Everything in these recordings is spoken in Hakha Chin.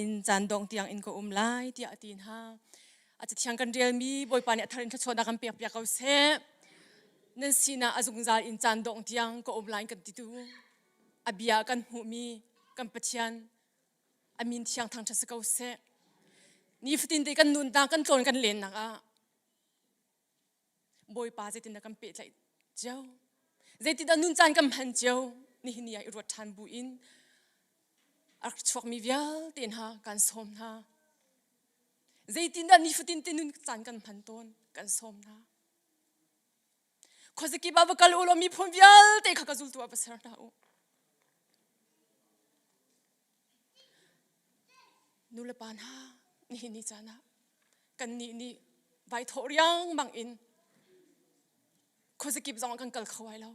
In caan dongh tiang in ka um lai tiah a ti hna. A cathiang kan relmi Bawipa nih a thar in thluachuahnak kan pek piak ko seh. Nan sinah a zungzal in caan dongh tiang ka um lai kan titu. A bia kan hmuhmi kan Pathian a min thiang thangṭhat si ko seh. Nifatin te kan nunnak kan tlawn kan lennak ah Bawipa zeitindah kan pehtlaih cio? Zeitindah nun caan kan hman cio? Nihin ni ah i ruat ṭhan bu in a rak chuakmi vialte hna kan sawm hna. Zeitindah nifatin te nun caan kan hman tawn kan sawm hna. Khuazakip ah va kal u law miphun vialte kha ka zultu ah va ser hna u. Nu le pa hna, nihin ni caan ah kannih nih vai thawh riangmang in khuazakip zong ah kan kal kho ai lo.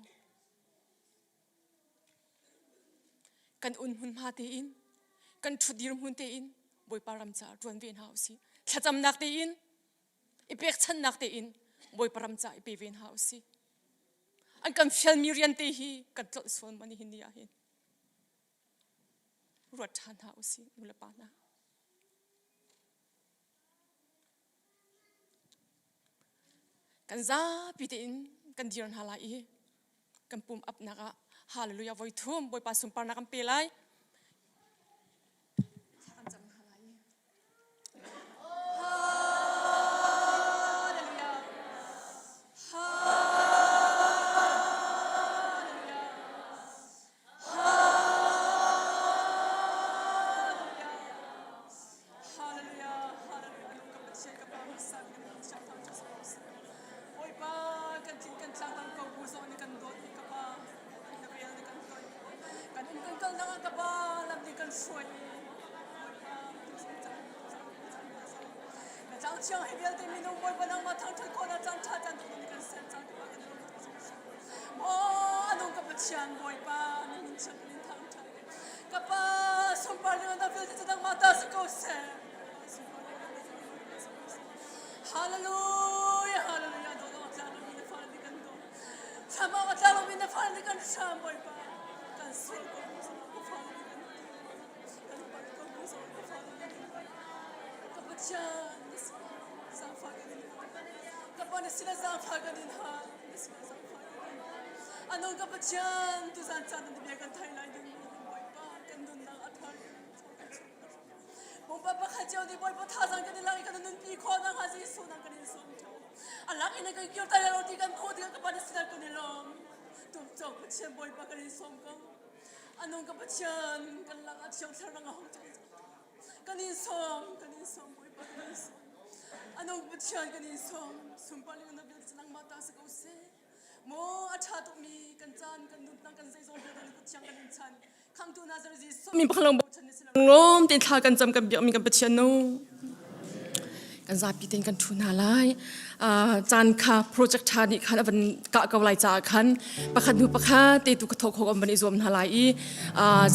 Kan un hmunhma tein, kan ṭhutdir hmun tein Bawipa ram caah ṭuan ve hna usih. Thlacamnak tein, i pekchanhnak tein Bawipa ram caah i pe ve hna usih. An kan fialmi rian te hi kan tlolh sual ma nihin ni ah hin. Ruat ṭhan hna usih nu le pa hna. Kan zapi tein kan dir hna lai i kan pum apnak ah hallelujah voi thum Bawipa sunparnak kan pe lai. Thla kan cam hna lai. Hallelujah. Hallelujah. Hallelujah. Hallelujah. Anung ka Pathian ka Pa hmasa kan min chiang thang cu si Bawipa kan thin kan tlang kan ko bu zong nih kan dawt i ka Pa na vel nih kan toih kan um kan kal nak ah ka Pa lam nih kan hruai i Bawipa na tlang thiang hi vialte minung Bawipa nangmah thangṭhat khawhnak caan ṭha caan dawt nih kan ser cang ka Pa kan lung Maw anung ka Pathian Bawipa na min chiang kan in thangṭhat ka Pa sunpar ning na vialte cu nangmah ta si ko seh. Hallelujah, hallelujah. Dawt awk tlang lomi na fale nih kan dawt. Thlam awk a tlang lomi na fale nih kan hram Bawipa. Kan sual ko ka fale nih kan kan palh ko ka fale nih kan ka Pathian na si zaangfah kan in ka Pa na sinah zaangfah kan in hal na sinah zaangfah kan in anung ka Pathian tuzan caan na bia kan thai lai ding Bawipa kan nunnak a thar Bawipa pakhat cio nih Bawipa thazaang kan i lak i kan nunpi khawh nakhnga Jesuh nang kan in sawm ṭhan. A lak in kan kir tai lo ti kan hmuh tikah ka Pa na sinah kan i lawm. Tumcawk Pathian Bawipa kan in sawm ko. Anung ka Pathian kan lak ah Thiang Thlarau a hung cang. Kan in sawm, kan in sawm Bawipa kan in sawm. Anung Pathian kan in sawm. Sunpar ling na bil nangmah ta si ko seh. Maw a ṭha tukmi kan caan, kan nunnak, kan zeizong vialte na kut thiang kan in chan. Khamtu Nazareth Jesuh min pakhat lawng bochan ni si lawm tein thla kan cam kan biakmi kan Pathian nu. Kan zapi tein kan ṭhu hna lai. Caan kha project ṭha nih khan a van kah ko lai caah khan pakhat hnu pakhat te tu ka thawk khawh an van i zuam hna lai i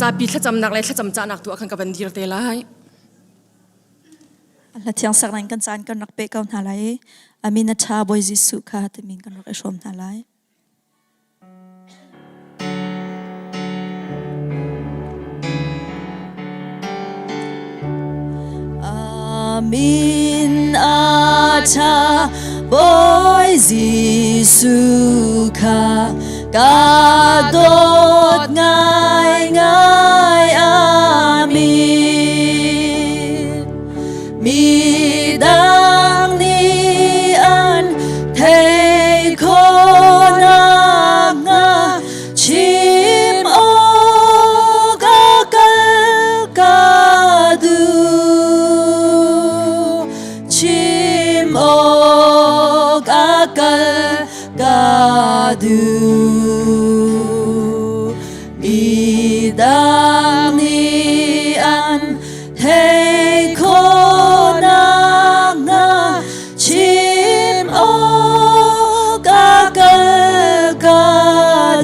zapi thlacamnak le thlacam cahnak tu ah khan ka van dir te lai. Hla thiang sak kan caan kan rak pe ko hna lai i amin a ṭha Bawi Jesuh kha timin kan rak i hrawm hna lai. Amin a ṭha Bawi Jesuh kha ka dawt ngaingai amin. Midang nih an thei khawhnak hnga chim awk a kal ka duh. Chim awk a kal ka duh. Midang nih an thei khawhnak hnga chim awk a kal ka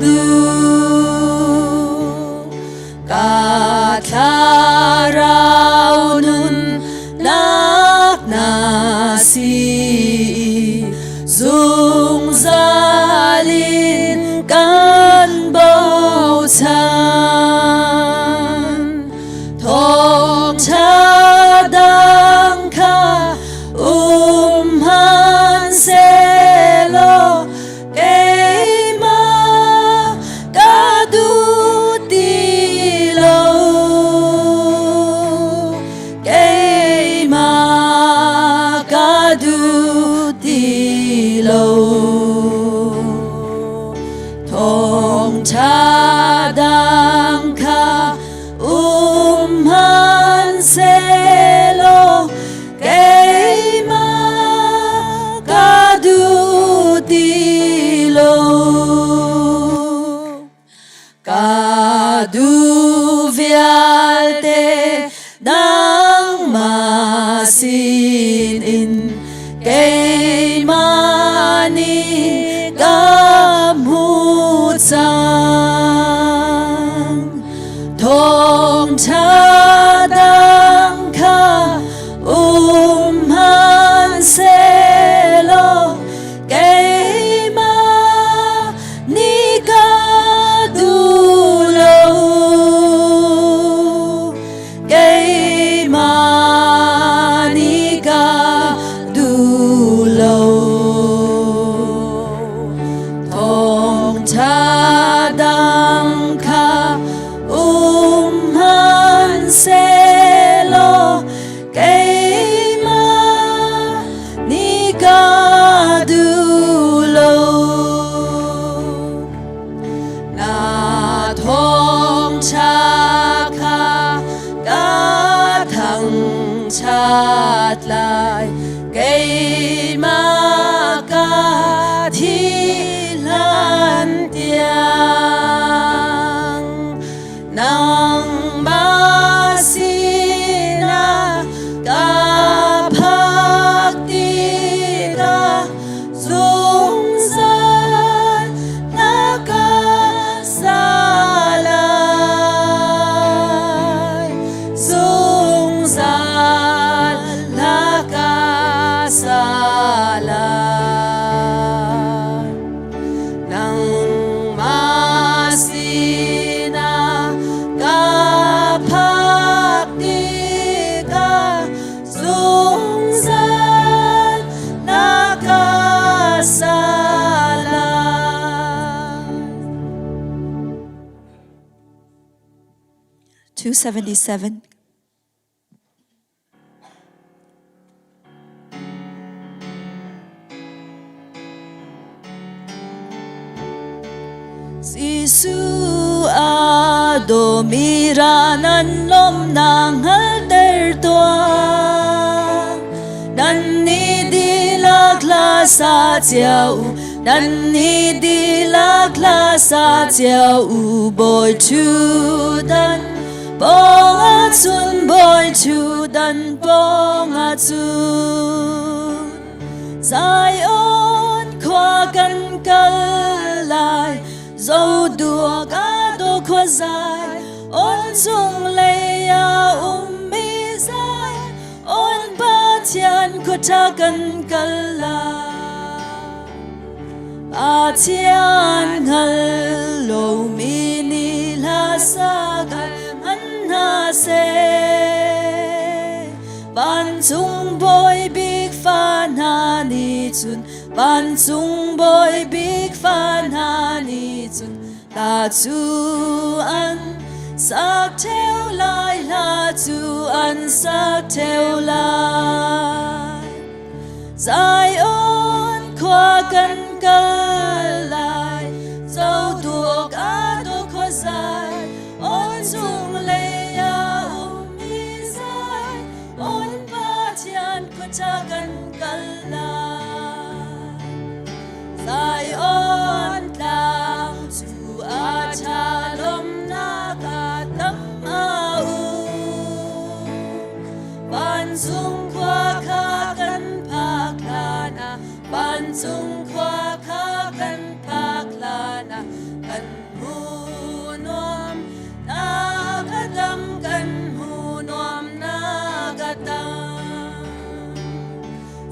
duh. Ka thlarau nunnak na si zungzal in kan bochan. Thawngṭha. vialte nangmah sinin keimah nih ka hmu cang. Thawngṭha dang kha um hmanhsehlaw keimah nih ka duh lo. Keimah nih ka duh lo. Thawngṭha dang kha um hmanhsehlaw keimah nih ka duh lo. Na thawngṭha kha ka thangṭhat lai, keimah ka thih hlan tiang. Nangmah sinah ka phak tikah zungzal na ka sa lai. Zungzal na ka sa lai. Nangmah sinah ka phak tikah zungzal na ka sa lai. 277. Jesuh a dawmi ra nan lawmnak hngalhter tuah. Nan nih dihlak hla sa cio u, nan nih dihlak hla sa cio u, Bawi ṭhutdan pawng ahcun, Bawi ṭhutdan pawng ahcun. Zion khua kan kal lai, zo duak a do khua zai, on cung lei ah ummi zai, on Pathian khua ṭha kan kal lai. Pathian hngal lomi nih hla sa kan hman hna seh. Vancung bawi bik fa hna nih cun, vancung bawi bik fa hna nih cun, hla cu an sak ṭheo lai, hla cu an sak ṭheo lai. Zion khua kan kal lai, zotuak a do khua zai, on chung lei ah ummi zai, on Pathian khua ṭha kan kal lai. Zion tlang cu a ṭha lawmhnak a tam a um. Vancung khua kha kan phak hlanah, vancung khua kha kan phak hlanah, kan hmu nuam na ka dam, kan hmu nuam na ka dam.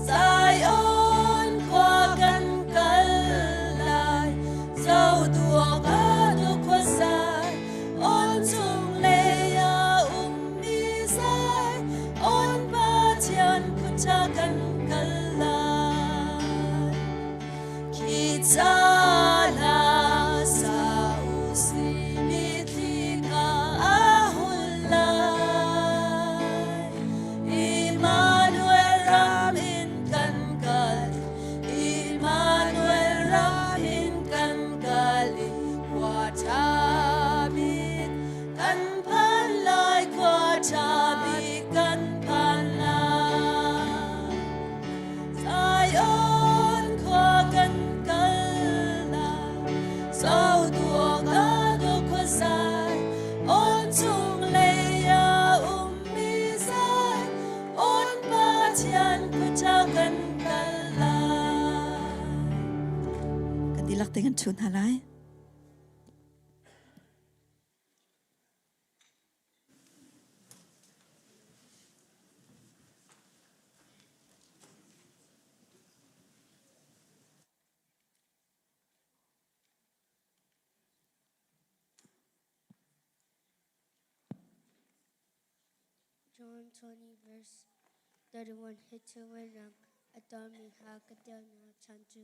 Zion khua kan kal lai, zotuak a tu khua sai, on chung lei ah ummi zai, on Pathian khuṭha kan kal lai. Khi ca hla sa u si mitthli kha a hun lai. Immanuel ram in kan kal, Immanuel ram in kan kal i khua ṭha bik kan phan lai, khua ṭha bik kan phan lai. Zion khua kan kal lai, zotuak a do khua zai, on chung le. chun hna lai. John 20 verse 31 Hi a tuahmi hna ka telnak chan cu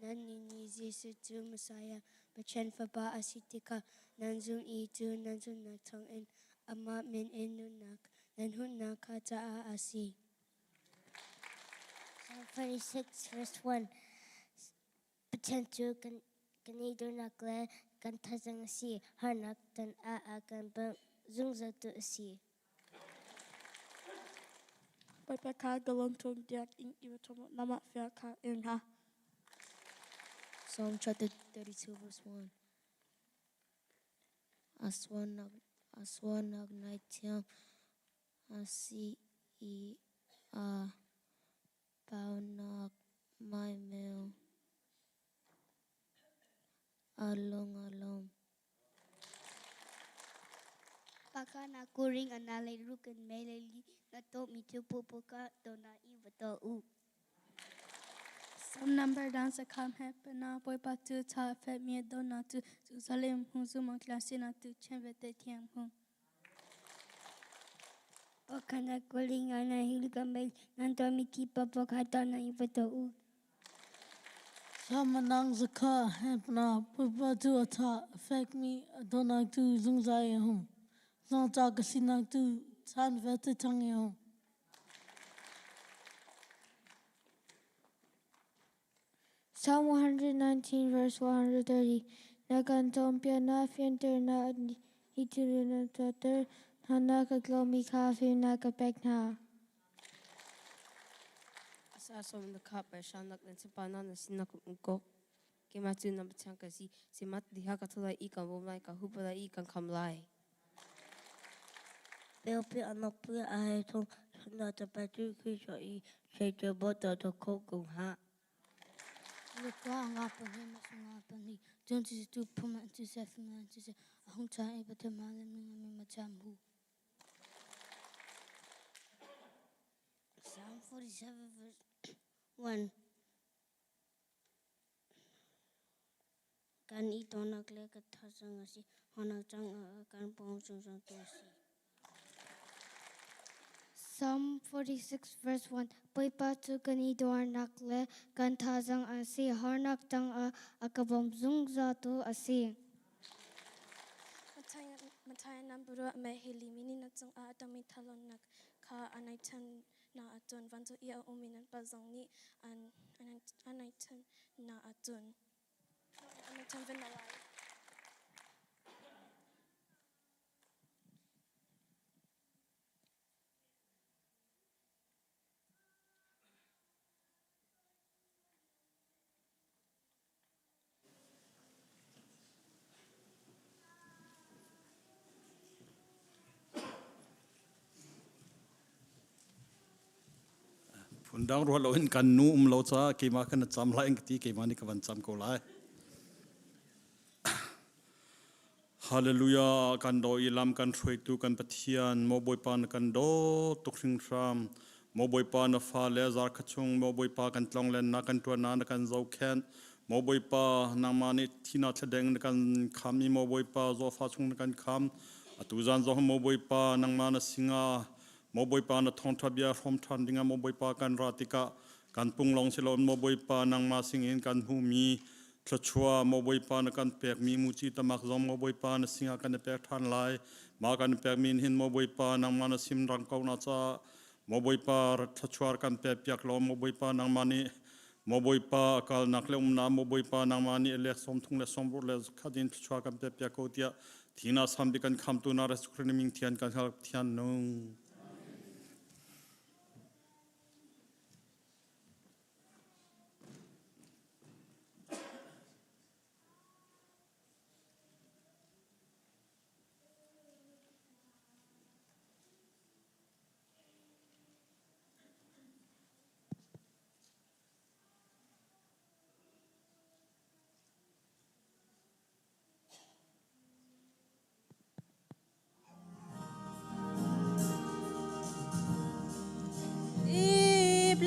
nannih nih Jesuh cu Messiah Pathian Fapa a si tikah nan zumh i cu nan zumhnak thawngin amah min in nunnak nan hmuhnak kha caah a si. Psalm 46 verse 1 Pathian cu kan kan i dornak le kan thazaang a si. Harnak ton ah a kan bawmh zungzaltu a si. Bawipa kha ka lungthum tiah in i thum namah fia kha in hna. Psalm chapter 32 verse 1 Aswanak nai thiam a si i a paunak maimeu a lung a lawm. Pakana kuring analay rukan meleli na to mi chu pu pu ka to na i va to u. Some number dan sa kham he pena poi pa tu cha fe mi do na tu zu zalim hu zu mang tla si na tu chen ve te thiang hu. Pakana kuring ana hil ka mel nan to mi ki pa pa kha to na i va to u. Samanang zakha hepna pupa tu atha fekmi adonak tu zungzai hum zongca ka sinak tu chan ve te thang hum. Psalm 119 verse 130 Na kan cawnpiak na fianter na hi thil na tuahter hna na ka tlawmi kha fimnak ka pek hna. Asa som na kha paishanak nan chapana na sinak ko keimah cu na Pathian ka si simat diha ka tho lai i kan bawm lai ka hup lai i kan kham lai. Pelpi anokpi a hei thung suna tapatu khi i sei bo to to kho kung ha. Lukwa nga pahnih ma sunga pahnih cun cucu phum an cu seh phum an cu seh a hung chan i Pathian ma le mi mi ma cham hu. Psalm 47 verse 1 Kan i tonak le ka thazang a si honak cang kan pawng zungzal tu a si. Psalm 46 verse 1 Bawipa cu kan i dornak le kan thazang a si harnak tangah a ka bawm zungzaltu a si. Matthai namburu me hili mini na cungah a tangmi thalonnak kha a naihchan na ahcun vancung i a ummi nan Pa zong nih an a naihchan na ahcun a naihchan ve hna lai. Phundang ruah loin kan nu um lo caah keimah khan na cam lai an ka ti keimah nih ka van cam ko lai. Hallelujah kan daw i lam kan hruaitu kan Pathian maw Bawipa na kan dawt tuk hringhram maw Bawipa na fa le zarkhat chung maw Bawipa kan tlonglen na kan tuan na na kan zohkhenh maw Bawipa nangmah nih thina thladeng na kan kham i maw Bawipa zawfa chung na kan kham atu zan zong maw Bawipa nangmah na singa maw Bawipa na thawngtha bia hrawm ṭhan dingah maw Bawipa kan ra tikah kan punglong siloin maw Bawipa nangmah singin kan hmuhmi Thluachuah maw Bawipa na kan pekmi muci tamak zong maw Bawipa na singah kan i pek ṭhan lai. Mah kan i pekmi hin maw Bawipa nangmah na sim rang ko na caah maw Bawipa thluachuah kan pek piak law maw Bawipa nangmah nih maw Bawipa kalnak le umnak maw Bawipa nangmah nih lek sawm thung le sawm ruk le khat in thluachuah kan pek piak ko tiah thina sambi kan khamtu na Jesuh Christ ming thian kan hal thian nung.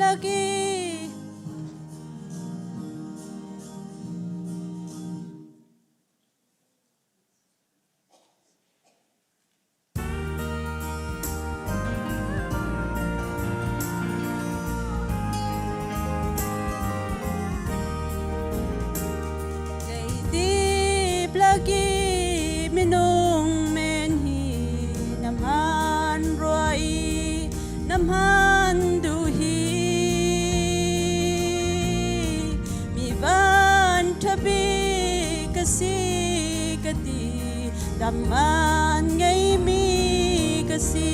plagi Plagi minung men hi nam han rua i nam han du hi mi van thabi ka si ka ti dam an ngeimi ka si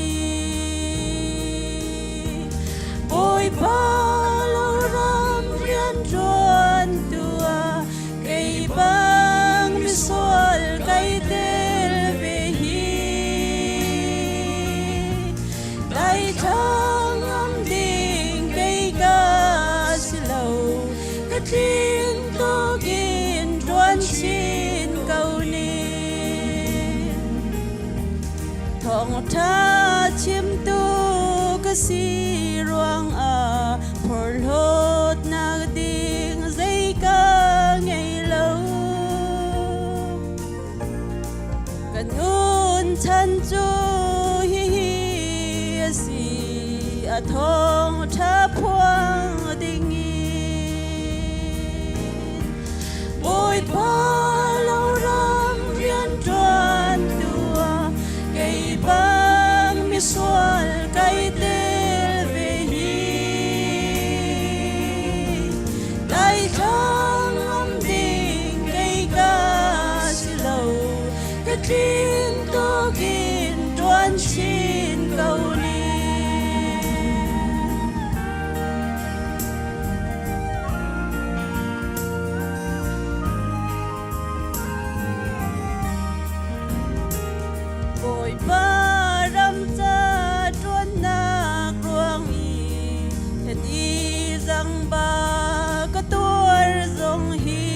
Bawipa lo ram rian ṭuan tuah kei bang misual kai tel ve hi dai thang am ding kei ka si lo ka tlin tukin ṭuan chin ko ning Thawngṭha chimtu ka si ruangah phorhlawtnak ding zei ka ngei lo. Ka nun chan cu hihi a si, a thawngṭha phuang dingin. Bawipa lo ram rian ṭuan tuah kei bang misual kai tel ve hi. Dai thlang am ding kei ka si lo, ka tlin tukin ṭuan chin ko ning. Bawipa ram ca ṭuannak ruang i hiti zangba ka tuar zong hi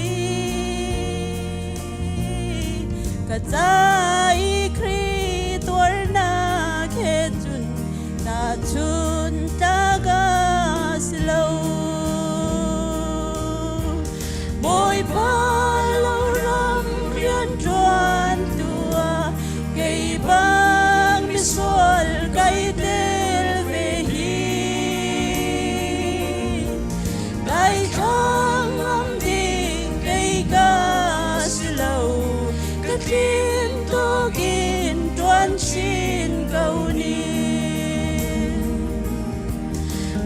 ka ca i Khrih tuarnak he cun tahchun tlak a si lo. Bawipa lo ram rian ṭuan tuah kei bang misual kai tel ve hi. Dai thlang ngam ding kei ka si lo, ka tlin tukin ṭuan chin ko ning.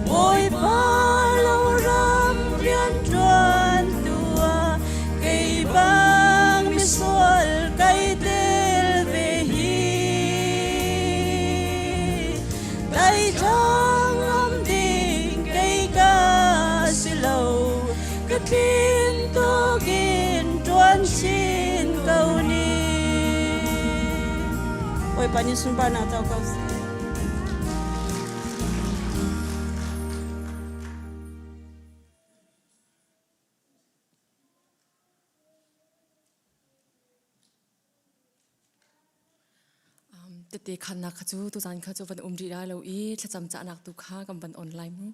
Bawipa lo ram rian ṭuan tuah kei bang misual kai tel ve hi. Dai thlang ngam ding kei ka si lo, ka tlin tukin ṭuan chin ko ning. Bawipa nih sunparnak co ko seh. Tete khannak kha cu tuzan kha cu van um rih lai lo i thlacam cahnak tu kha kan van on lai mu.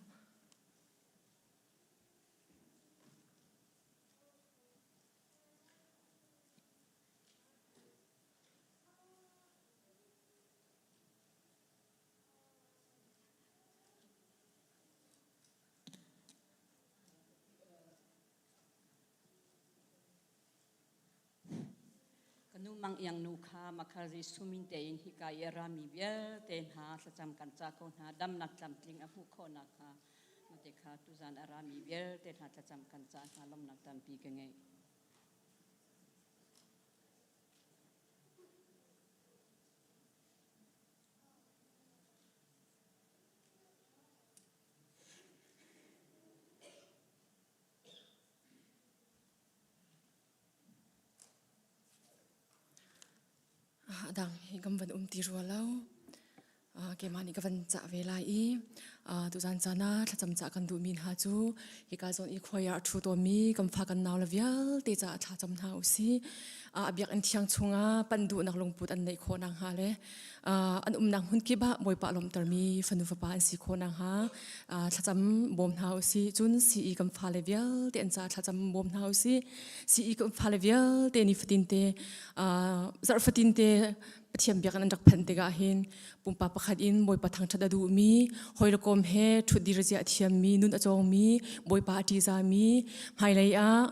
Ka nu Mang Iang nu kha Makhar Jesuh min tein hika i a rami vialte hna thlacam kan ca ko hna damnak tlamtling a hmuh khawh nakhnga mate kha tuzan a rami vialte hna thlacam kan ca hna lawmhnak tampi ka ngei. Dang hi kan van um ti rua lo. Keimah nih ka van cah ve lai i. Tuzan caan ah thlacam ca kan duhmi hna cu hika zawn i khuai ah a ṭhu tawnmi kan fa kan nau le vialte caah thlacam hna u sih. A biakinn thiang chungah panh duhnak lungput an neih khawh nakhnga le an umnak hmun kip ah Bawipa lawmhtermi fanu fapa an si khawh nakhnga thlacam bawm hna u sih. Cun sii kan fale vialte an caah thlacam bawm hna u sih. Sii kan fale vialte nifatin te zarh fatin te Pathian biakinn an rak phanh tikah hin pumpak pakhat in Bawipa thangṭhat a duhmi, hawikom he ṭhutdir zia a thiammi, nun a cawngmi, Bawipa a ṭihzami, hmailei ah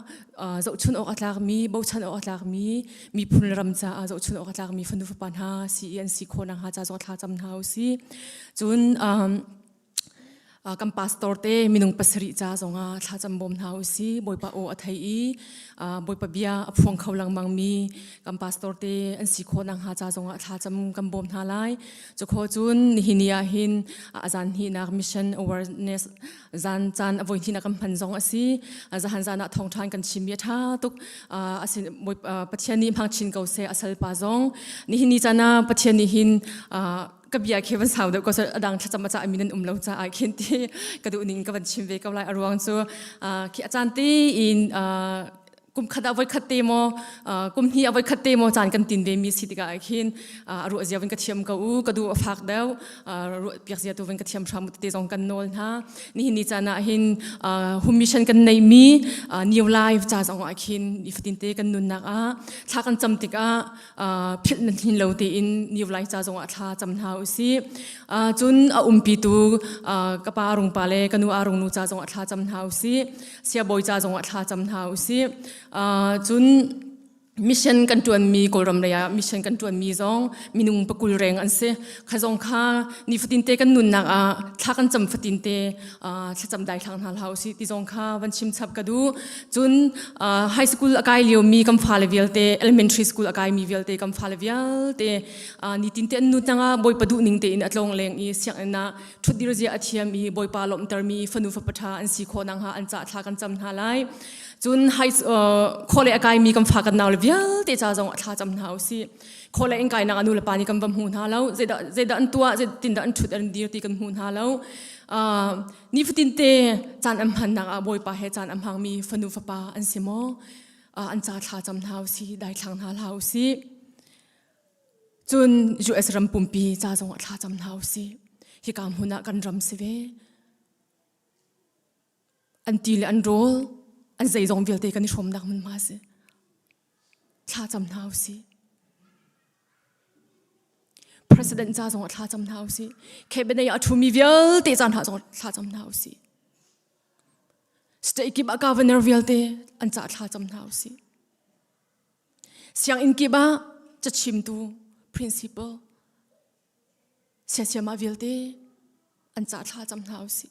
zohchun awk a tlakmi, bochan awk a tlakmi, miphun le ram caah zohchun awk a tlakmi fanu fapa hna si i an si khawh nakhnga ca zong thla cam hna u sih. Cun kan pastor te minung pasarih ca zongah thlacam bawm hna u si. Bawipa aw a thei i Bawipa bia a phuang kho lengmang mi kan pastor te an si khawh nakhnga ca zongah thlacam kan bawm hna lai. Cukho cun nihin ni ah hin a zan hnihnak mission awareness zan caan a voi hnihnak kan hman zong a si. Zahan zan ah thawngṭhan kan chimmi a ṭha tuk. Asin Pathian nih hmang chin ko seh a salpa zong. Nihin ni caan ah Pathian nih hin ka bia khi van sau deuh ko adang thlacam a ca mi nan um lo caah khin ti ka duh ning ka van chim ve ko lai a ruang cu khi a caan te in kum khat ah voi khat te maw kum hnih ah voi khat te maw caan kan tin ve mi si tikah khin a ruah zia van ka thiam ko u ka duh a fak deuh ruah piak zia tu van ka thiam hram te zong kan nawl hna nihin ni caan ah hin hum mission kan nei mi new life ca zong ah khin nifatin te kan nunnak ah thla kan cam tikah philh na hin lo tein new lai ca zongah thla cam hna u si cun a umpitu ka pa rung pa le ka nu a rung nu ca zongah thla cam hna u si siabawi ca zongah thla cam hna u si cun mission kan tuanmi kawlram lei ah mission kan tuanmi zong minung pakul reng an si kha zong kha nifatin te kan nunnak ah thla kan cam fatin te thlacam dai thlang hna hlah usih ti zong kha van chim chap ka duh cun high school a kai liomi kan fale vialte elementary school a kaimi vialte kan fale vialte nitin te an nu tangah bawipa duh ning tein a tlong leng i sianginn ah ṭhutdir zia a thiam i bawipa lawmhtermi fanu fapa ṭha an si khawh nakhnga an cah thla kan cam hna lai cun high khawle a kaimi kan fa kan nau le vialte ca zong a thla cam hna usih khawle in kainak a nu le pa nih kan va hmu hna lo zeidah zeidah an tuah zeitindah an ṭhut an dir ti kan hmu hna lo nifatin te caan an hmannak ah bawipa he caan a hmangmi fanu fapa an si maw an ca thla cam hna usih daithlang hna hlah usih cun US ram pumpi ca zong ah thla cam hna usih hika hmun ah kan ram si ve an ti le an rawl an zeizong vialte kan i hrawmnak hmunhma si thla cam hna usih President ca zong ah thla cam hna usih cabinet ah a ṭhumi vialte ca hna zong thla cam hna usih state kip ah governor vialte an ca thla cam hna usih sianginn kip ah cachimtu principal siasiama vialte an ca thla cam hna usih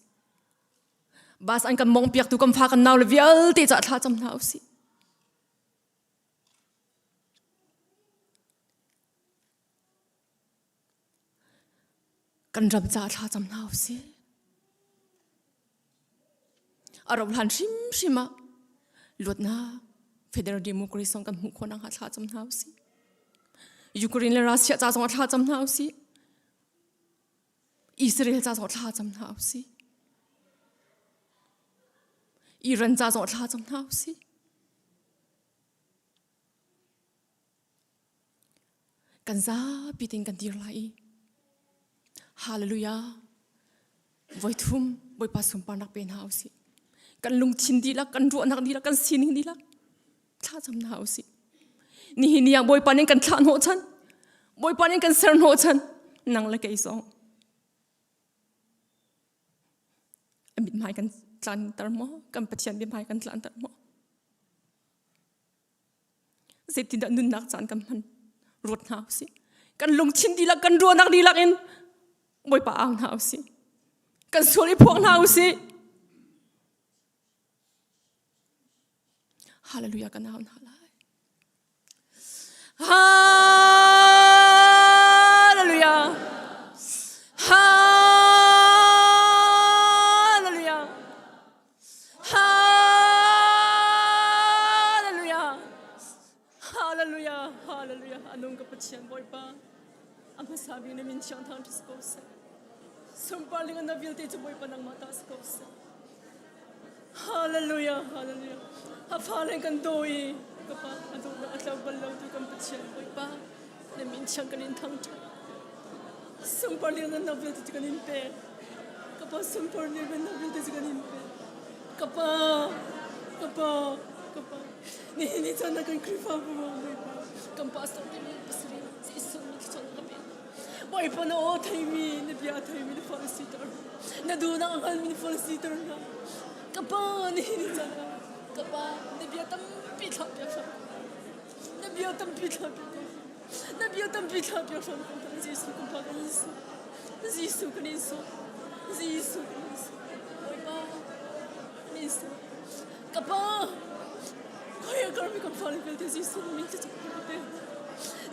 bus an kan mong piaktu kan fa kan nau le vialte ca thla cam hna usih Kan ram caah thla cam hna usih. A rauh hlan hrimhrim ah luatnak Federal Democracy zong kan hmuh khawh nakhnga thla cam hna usih. Ukraine le Russia ca zong ah thla cam hna usih. Israel ca zong ah thla cam hna usih. Iran ca zong ah thla cam hna usih. Kan zapi tin kan dir lai i Hallelujah voithum Bawipa sunparnak pe hna usih. Kan lungthin dihlak, kan ruahnak dihlak, kan sining dihlak thla cam hna usih. Nihin ni ah Bawipa nih kan thlah hnawh chan. Bawipa nih kan ser hnawh chan. Nang le kei zong. A mithmai kan tlanter maw? Kan Pathian mithmai kan tlanter maw? Zeitindah nunnak caan kan hman? Ruat hna usih. Kan lungthin dihlak, kan ruahnak dihlak in Bawipa au hna usih. Kan sual i phuak hna usih. Hallelujah kan au hna lai. Hallelujah. Hallelujah. Hallelujah. Hallelujah. Hallelujah. Anung ka Pathian Bawipa. A hmasa bik na min thiang thang ṭhis ko seh. Sunpar ling na vialte cu Bawipa nangmah ta si ko seh. Hallelujah, hallelujah. A fa le kan daw i ka pa a dawtnak a tlo bal lo tu kan Pathian Bawipa na min thiang kan in thangṭhat. Sunpar ling na vialte cu kan in pek. Ka pa sunpar ling na vialte cu kan in pek. Ka pa, ka pa, ka pa. Nihin ni caan ah kan Khrihfabu Bawipa kan pastor te mi pasarih Jesuh nih thluachuah na ka pek. Bawipa na aw theimi na bia theimi na fa na siter na duhnak a hngalmi na fa na siter hna. Ka pa nihin ni caan ah ka pa na bia tampi thlah piak hram. Na bia tampi thlah piak ko. Na bia tampi thlah piak hram ko. Jesuh kan pa kan in su. Jesuh kan in su. Jesuh kan in su. Bawipa kan in su. Ka pa Khawi kar mi kan fale vialte Jesuh na min thluachuah ka pe.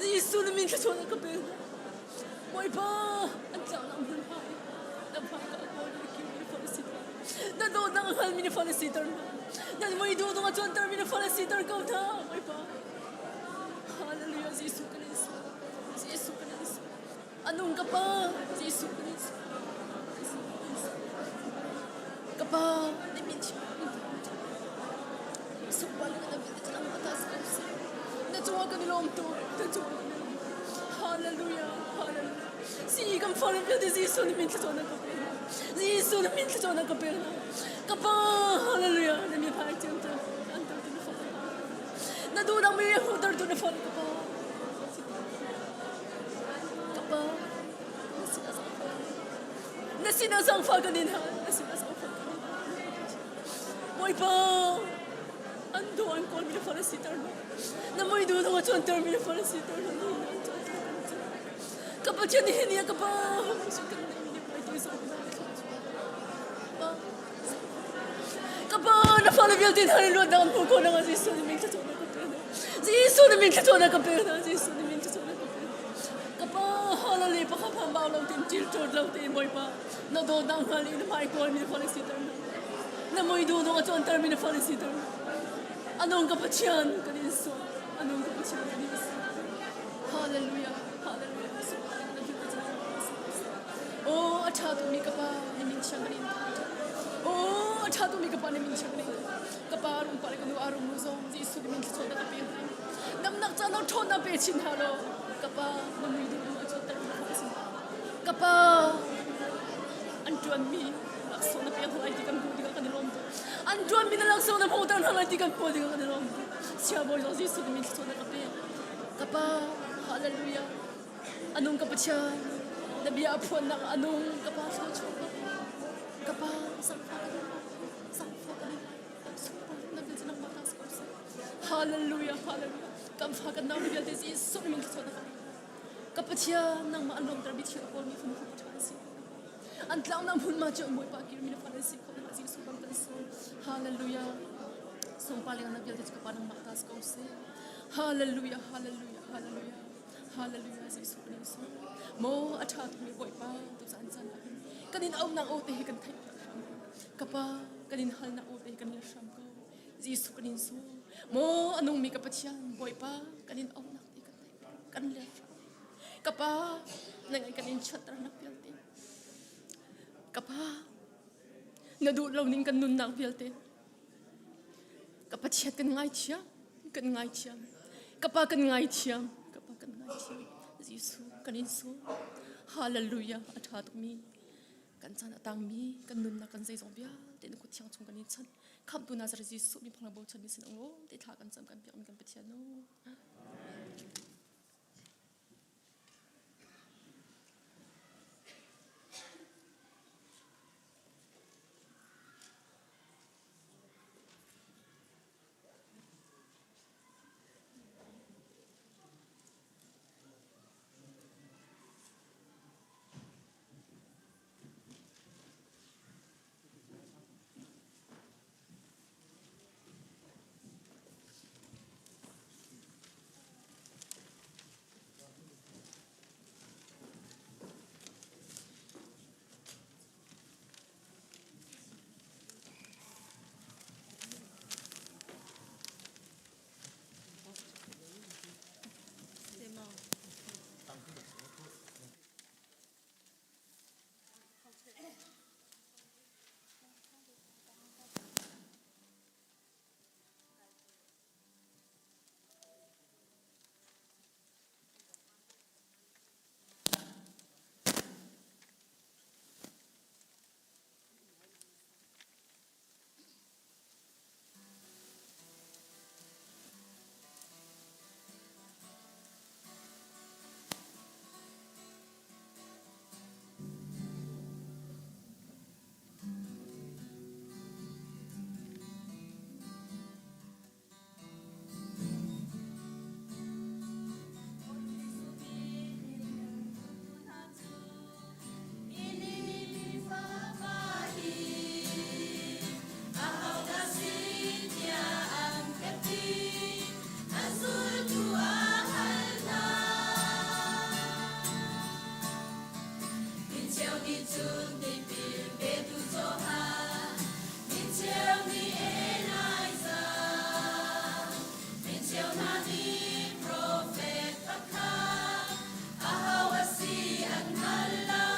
Jesuh na min thluachuah ka pe. Bawipa an tlaunak hmun hma i na hmai ka kawl na kiu mi na fale si ter. Na dawtnak a hngal mi na fale si ter hna. Na mui duh dong a cuanter mi na fale si ter ko hna. Bawipa. Hallelujah Jesuh kan in su. Jesuh kan in su. Anung ka pa Jesuh kan in su. Ka pa na min chim Sukpal na Na cungah kan i lawm tuk. Na cungah kan i lawm. Hallelujah. Hallelujah. Si kan fale vialte Jesuh na min thluachuah na ka pe hna. Jesuh na min thluachuah na ka pe hna. Ka pa hallelujah na min hai tiang tu an tu tu na fale. Na duhnak mi hmuhter tu na fale ka pa. Ka pa na sin a zangfah. Na sin a zangfah kan in hal. Na sin a zangfah kan in hal. Bawipa an do an kawl mi na fale si ter hna. Na mui du dong a chuan ter mi na fale si ter hna. Ka Pathian ni ni ka pa su kan nei ni pai toi so ka pa na fale vialte hna luat dang hmu ko na Jesuh ni min thluachuah na ka pe na Jesuh ni min thluachuah na ka pe na Jesuh ni min thluachuah na ka pe ka pa hallelujah pakha pham bau lo tin til chot lo tin Bawipa na do dang hngal i na hmai kawl mi na fale si ter na na mui du dong a chuan ter mi na fale si ter anung ka Pathian kan in so anung ka Pathian kan in so hallelujah hallelujah Oh, a ṭha tukmi ka pa na min thiang kan in Oh, a ṭha tukmi ka pa na min thiang kan in ka pa rung pa le ka nu a rung nu zong Jesuh na min thluachuah na ka pe hna namnak ca nang ṭhawnnak pe chin hna law ka pa na mui duh duh a chuahter mi kha si ka pa an ṭuanmi laksawng na pek hna lai ti kan hmuh tikah kan i lawm tuk an ṭuanmi na laksawng na hmuhter hna lai ti kan hmuh tikah kan i lawm tuk siabawi zong Jesuh na min thluachuah na ka pek ka pa hallelujah anung ka Pathian na bia a phuannak anung ka pa thluachuah ka ka pa sangfa ka sangfa ka Hallelujah, hallelujah. Kan fa kan nau vialte Jesuh min thluachuah na ka Pathian nangmah an lawmter mi thil kawl mi phun phun ṭha an si. An tlau na hmun ma cu Bawipa kir mi na fa nan si kho na Jesuh bang kan si. Hallelujah. Sungpa leng na vialte cu ka pa nangmah ta si ko seh. Hallelujah, hallelujah, hallelujah. Hallelujah, Jesuh kan in sung. Mo a ṭha tukmi Bawipa tu caan caan ah hin kan in auhnak aw te hi kan theih ka pa kan in halnak aw te hi kan in hram ko. Jesuh kan in sung. Mo a nungmi ka Pathian Bawipa kan in auhnak te kan theih kan le hram. Ka pa nang kan in chiatternak vialte. Ka pa na duh lo ning kan nunnak vialte. Ka Pathian kan ngaithiam, kan ngaithiam. Ka pa kan ngaithiam, ka pa kan ngaithiam. Jesuh kan in su. Hallelujah a ṭha tukmi kan chan a tangmi kan nunnak kan zeizong vialte na kut thiang chung kan in chanh. Khamhtu Nazareth Jesuh mi phang bochan mi sin ong te thla kan cam kan piak mi kan Pathian no. cheu nih cun tipil petu Johan, mi cheu nih Elijah, mi cheu hna nih profet pakhat, aho a si an hngal lo.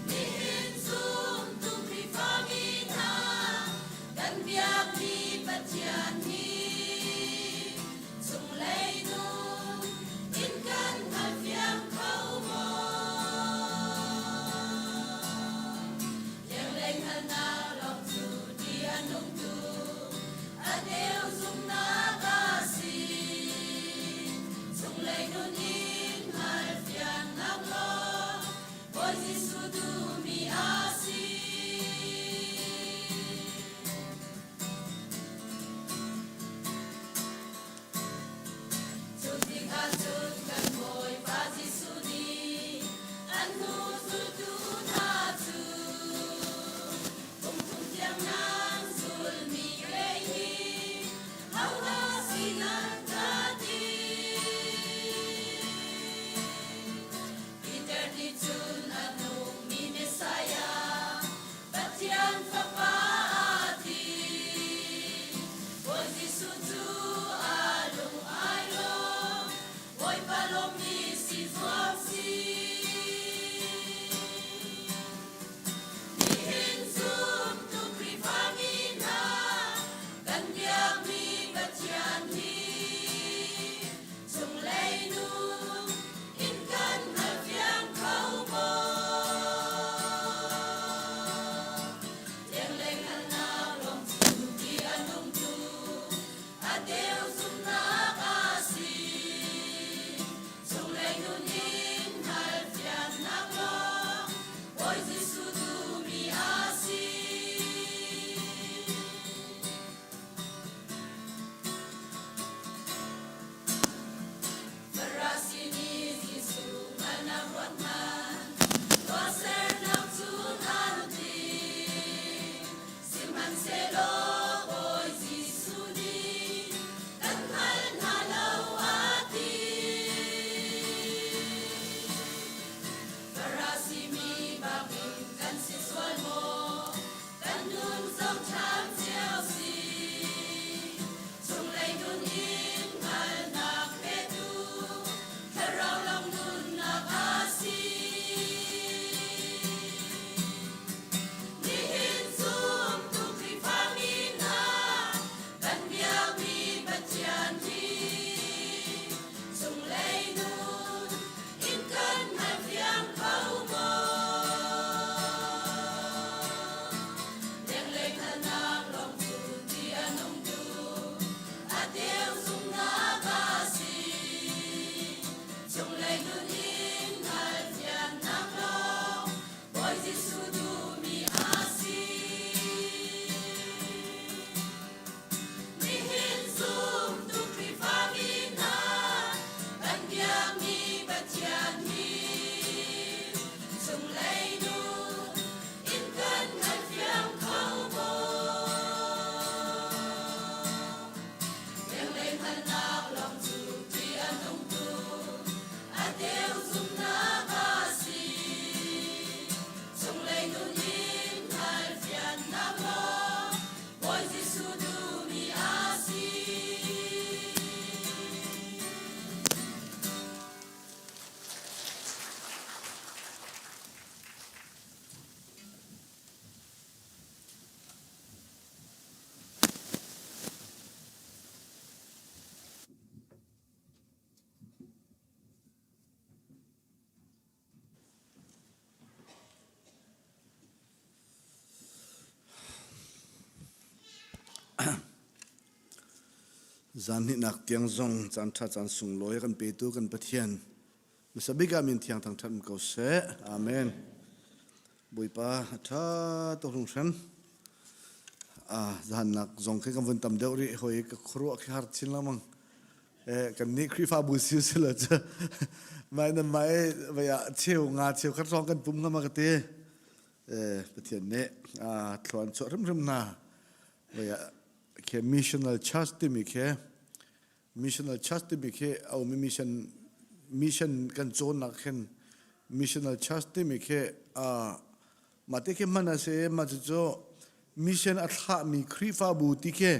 Nihin zumtu Khrihfami hna kan biakmi Pathian hi chunglei nun in kan hngalfiang kho maw? Lenglei hngalhnak lawng cu ti a nungtu a deu zumhnak a si. Chunglei nun in hngalfiannak lawng Bawi Jesuh duhmi a si. Cu tikah cun kan Bawipa Jesuh nih an hnu zultu hna cu kum thum tiang nan zulmi kei hi hodah si nan ka ti? Peter nih cun a nungmi Messiah Pathian Fapa a ti. Bawi Jesuh cu a lung ai lawm, Bawipa lawmmi si zuam si. Nihin zumtu Khrihfami hna kan biakmi Pathian hi chunglei nun in kan hngalfiang kho maw? Lenglei hngalhnak lawng cu ti a nungtu a deu zumhnak a si. Chunglei nun in hngalfiannak lawng Bawi Jesuh duhmi a si. Farasi nih Jesuh hngalhnak ruat hmanh, tuahsernak cun an tling. Sihmanhsehlaw Bawi Jesuh nih kan hngal hna lo a ti. Farasi mi bangin kan si sual maw? Kan nun zoh ṭhan cio si. Chunglei nun in hngalhnak petu Thlarau lawng nunnak a si. Nihin zumtu Khrihfami hna kan biakmi Pathian hi chunglei nun in kan hngalfiang kho maw? Lenglei hngalhnak lawng cu ti a nungtu a deu zumhnak a si. Chunglei nun in hngalfiannak lawng Bawi Jesuh duhmi a si. Nihin zumtu Khrihfami hna kan biakmi Pathian hi chunglei nun in kan hngalfiang kho maw? Lenglei hngalhnak lawng cu ṭih a nung tuk, a deu zumhnak a si. Chunglei nun in hngalfiannak lawng Bawi Jesuh duhmi a si. Zan hnihnak tiang zong caan ṭha caan sunglawi a kan petu kan Pathian hmasa bik ah min thiang thangṭhat ko seh. Amen. Bawipa a ṭha tuk hringhran. Ah, zahannak zong khi kan vun tam deuh rih hoi ka khuaruah khi har chin lengmang. Eh, kan nih Khrihfabu si si lo cu mai nan mai vai ah cheu nga cheu khat hrawng kan pum ngam a ka ti. Eh, Pathian nih ah thluan chuah hrimhrim hna. Vai ah khi missional church timi khi missional church timi khi a um i mission. mission kan cawnnak khin missional church timi khi mah te khi hman a si mah cucu mission a thlahmi Khrihfabu ti khi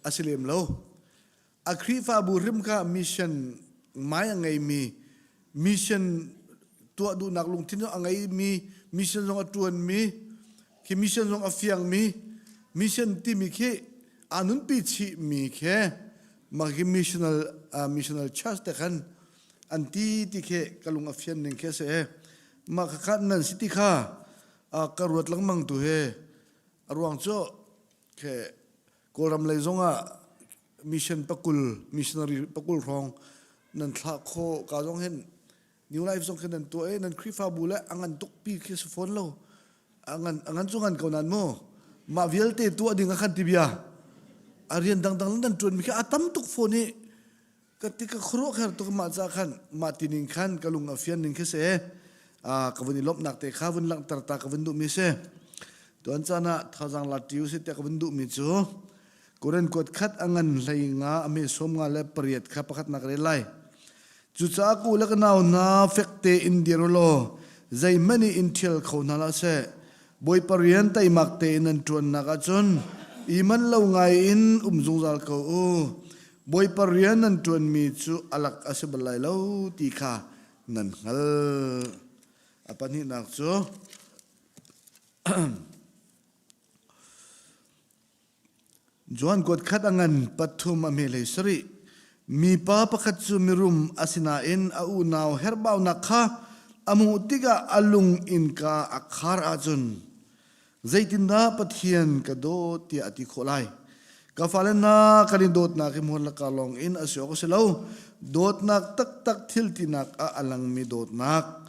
a si lem lo. A Khrihfabu hrim kha mission mai a ngeimi mission tuah duhnak lungthin a ngeimi mission zong a ṭuanmi khi mission zong a fiangmi mission timi khi aa nunpi chihmi khi mah khi missional uh, missional church te khan an ti ti khi ka lung a fian ning khi a si mah kha nan si ti kha ka ruat lengmang tu he a ruang cu khe Kawlram lei zongah mission pakul missionary pakul hrawng nan thlah khawh ka zong hin New Life zong khin nan tuah i nan Khrihfabu le a ngan tukpi khi si fawn lo. A ngan a ngan cu ngan ko nan mu. Mah vialte tuah ding a khan ti bia. A rian dangdang nan ṭuan mi khi a tam tuk fawn i ka ti ka khuaruah kher tuk mah ca khan mah tining khan ka lung a fian ning khi si. A ka vun i lawmhnak te kha vun langhter ta ka vun duh mi si. Tuan caan ah thazaang la ṭi usih tiah ka vun duh mi cu Korin kuat khat a ngan hlei nga a me sawm nga le pariat kha pakhatnak rel lai. Cucaah ku le ka nau hna fek tein dir u law zeihmanh i in ṭhial kho hna hlah seh. Bawipa rian teimak tein nan ṭuannak ahcun i manh lo ngai in um zungzal ko u. Bawipa rian nan ṭuanmi cu a lak a si bal lai lo ti kha nan hngalh. A pahnihnak cu Johan kuat khat a ngan pathum a hme hlei sarih. Mipa pakhat cu mirum a si nain a unau herhbaunak kha a hmuh tikah a lung innka a khar ahcun zeitindah Pathian ka dawt tiah a ti khawh lai? Ka fale hna kan i dawtnak hi hmual laka lawng in a si awk a si lo. Dawtnak taktak thil tinak ah a langmi dawtnak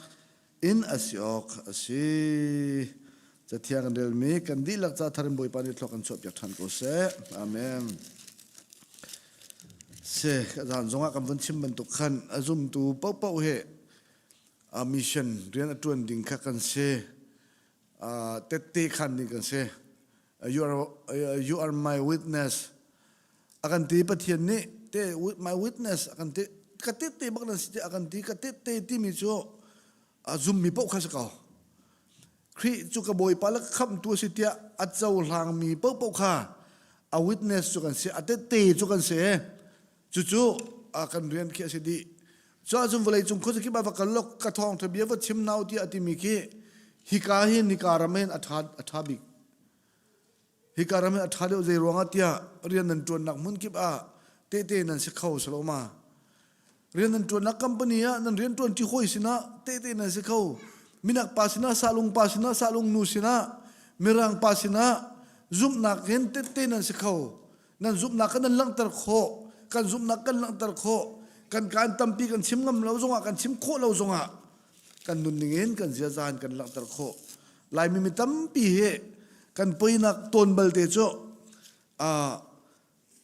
in a si awk a si. Cathiang kan relmi kan dihlak ca thar in Bawipa nih thluak kan chuahpiak ṭhan ko seh. Amen. Se zan zongah kan vun chim bantuk khan a zumtu paohpaoh he a mission rian a ṭuan ding kha kan si. Tette khan ding kan si. You are, you are my witness. A kan ti Pathian nih te my witness a kan ti ka tette bak nan si ti a kan ti ka tette timi cu a zummi paoh kha si ko. Khrih cu ka Bawipa le ka khamhtu a si tiah a cohlangmi paohpaoh kha a witness cu kan si, a tette cu kan si. Cucu a kan rian khi a si dih. Cu ahcun vawleicung khuazakip ah va kal law ka thawngṭha bia va chim hna u tiah a timi khi hika hin hika ram hin a ṭha a ṭha bik. Hika ram hi a ṭha deuh zei ruangah tiah rian nan ṭuannak hmun kip ah tehte nan si kho si lo ma? Rian nan ṭuannak company ah nan rian ṭuanṭi hawi sinah tehte nan si kho. Minak pa sinah, sahlung pa sinah, sahlung nu sinah, mirang pa sinah zumhnak in tehte nan si kho. Nan zumhnak kha nan langhter khawh. Kan zumhnak kan langhter khawh. Kan kaan tampi kan chim ngam lo zongah, kan chim khawh lo zongah kan nunning in kan ziaza in kan langhter khawh. Laimi mi tampi hi kan poinak tawn balte cu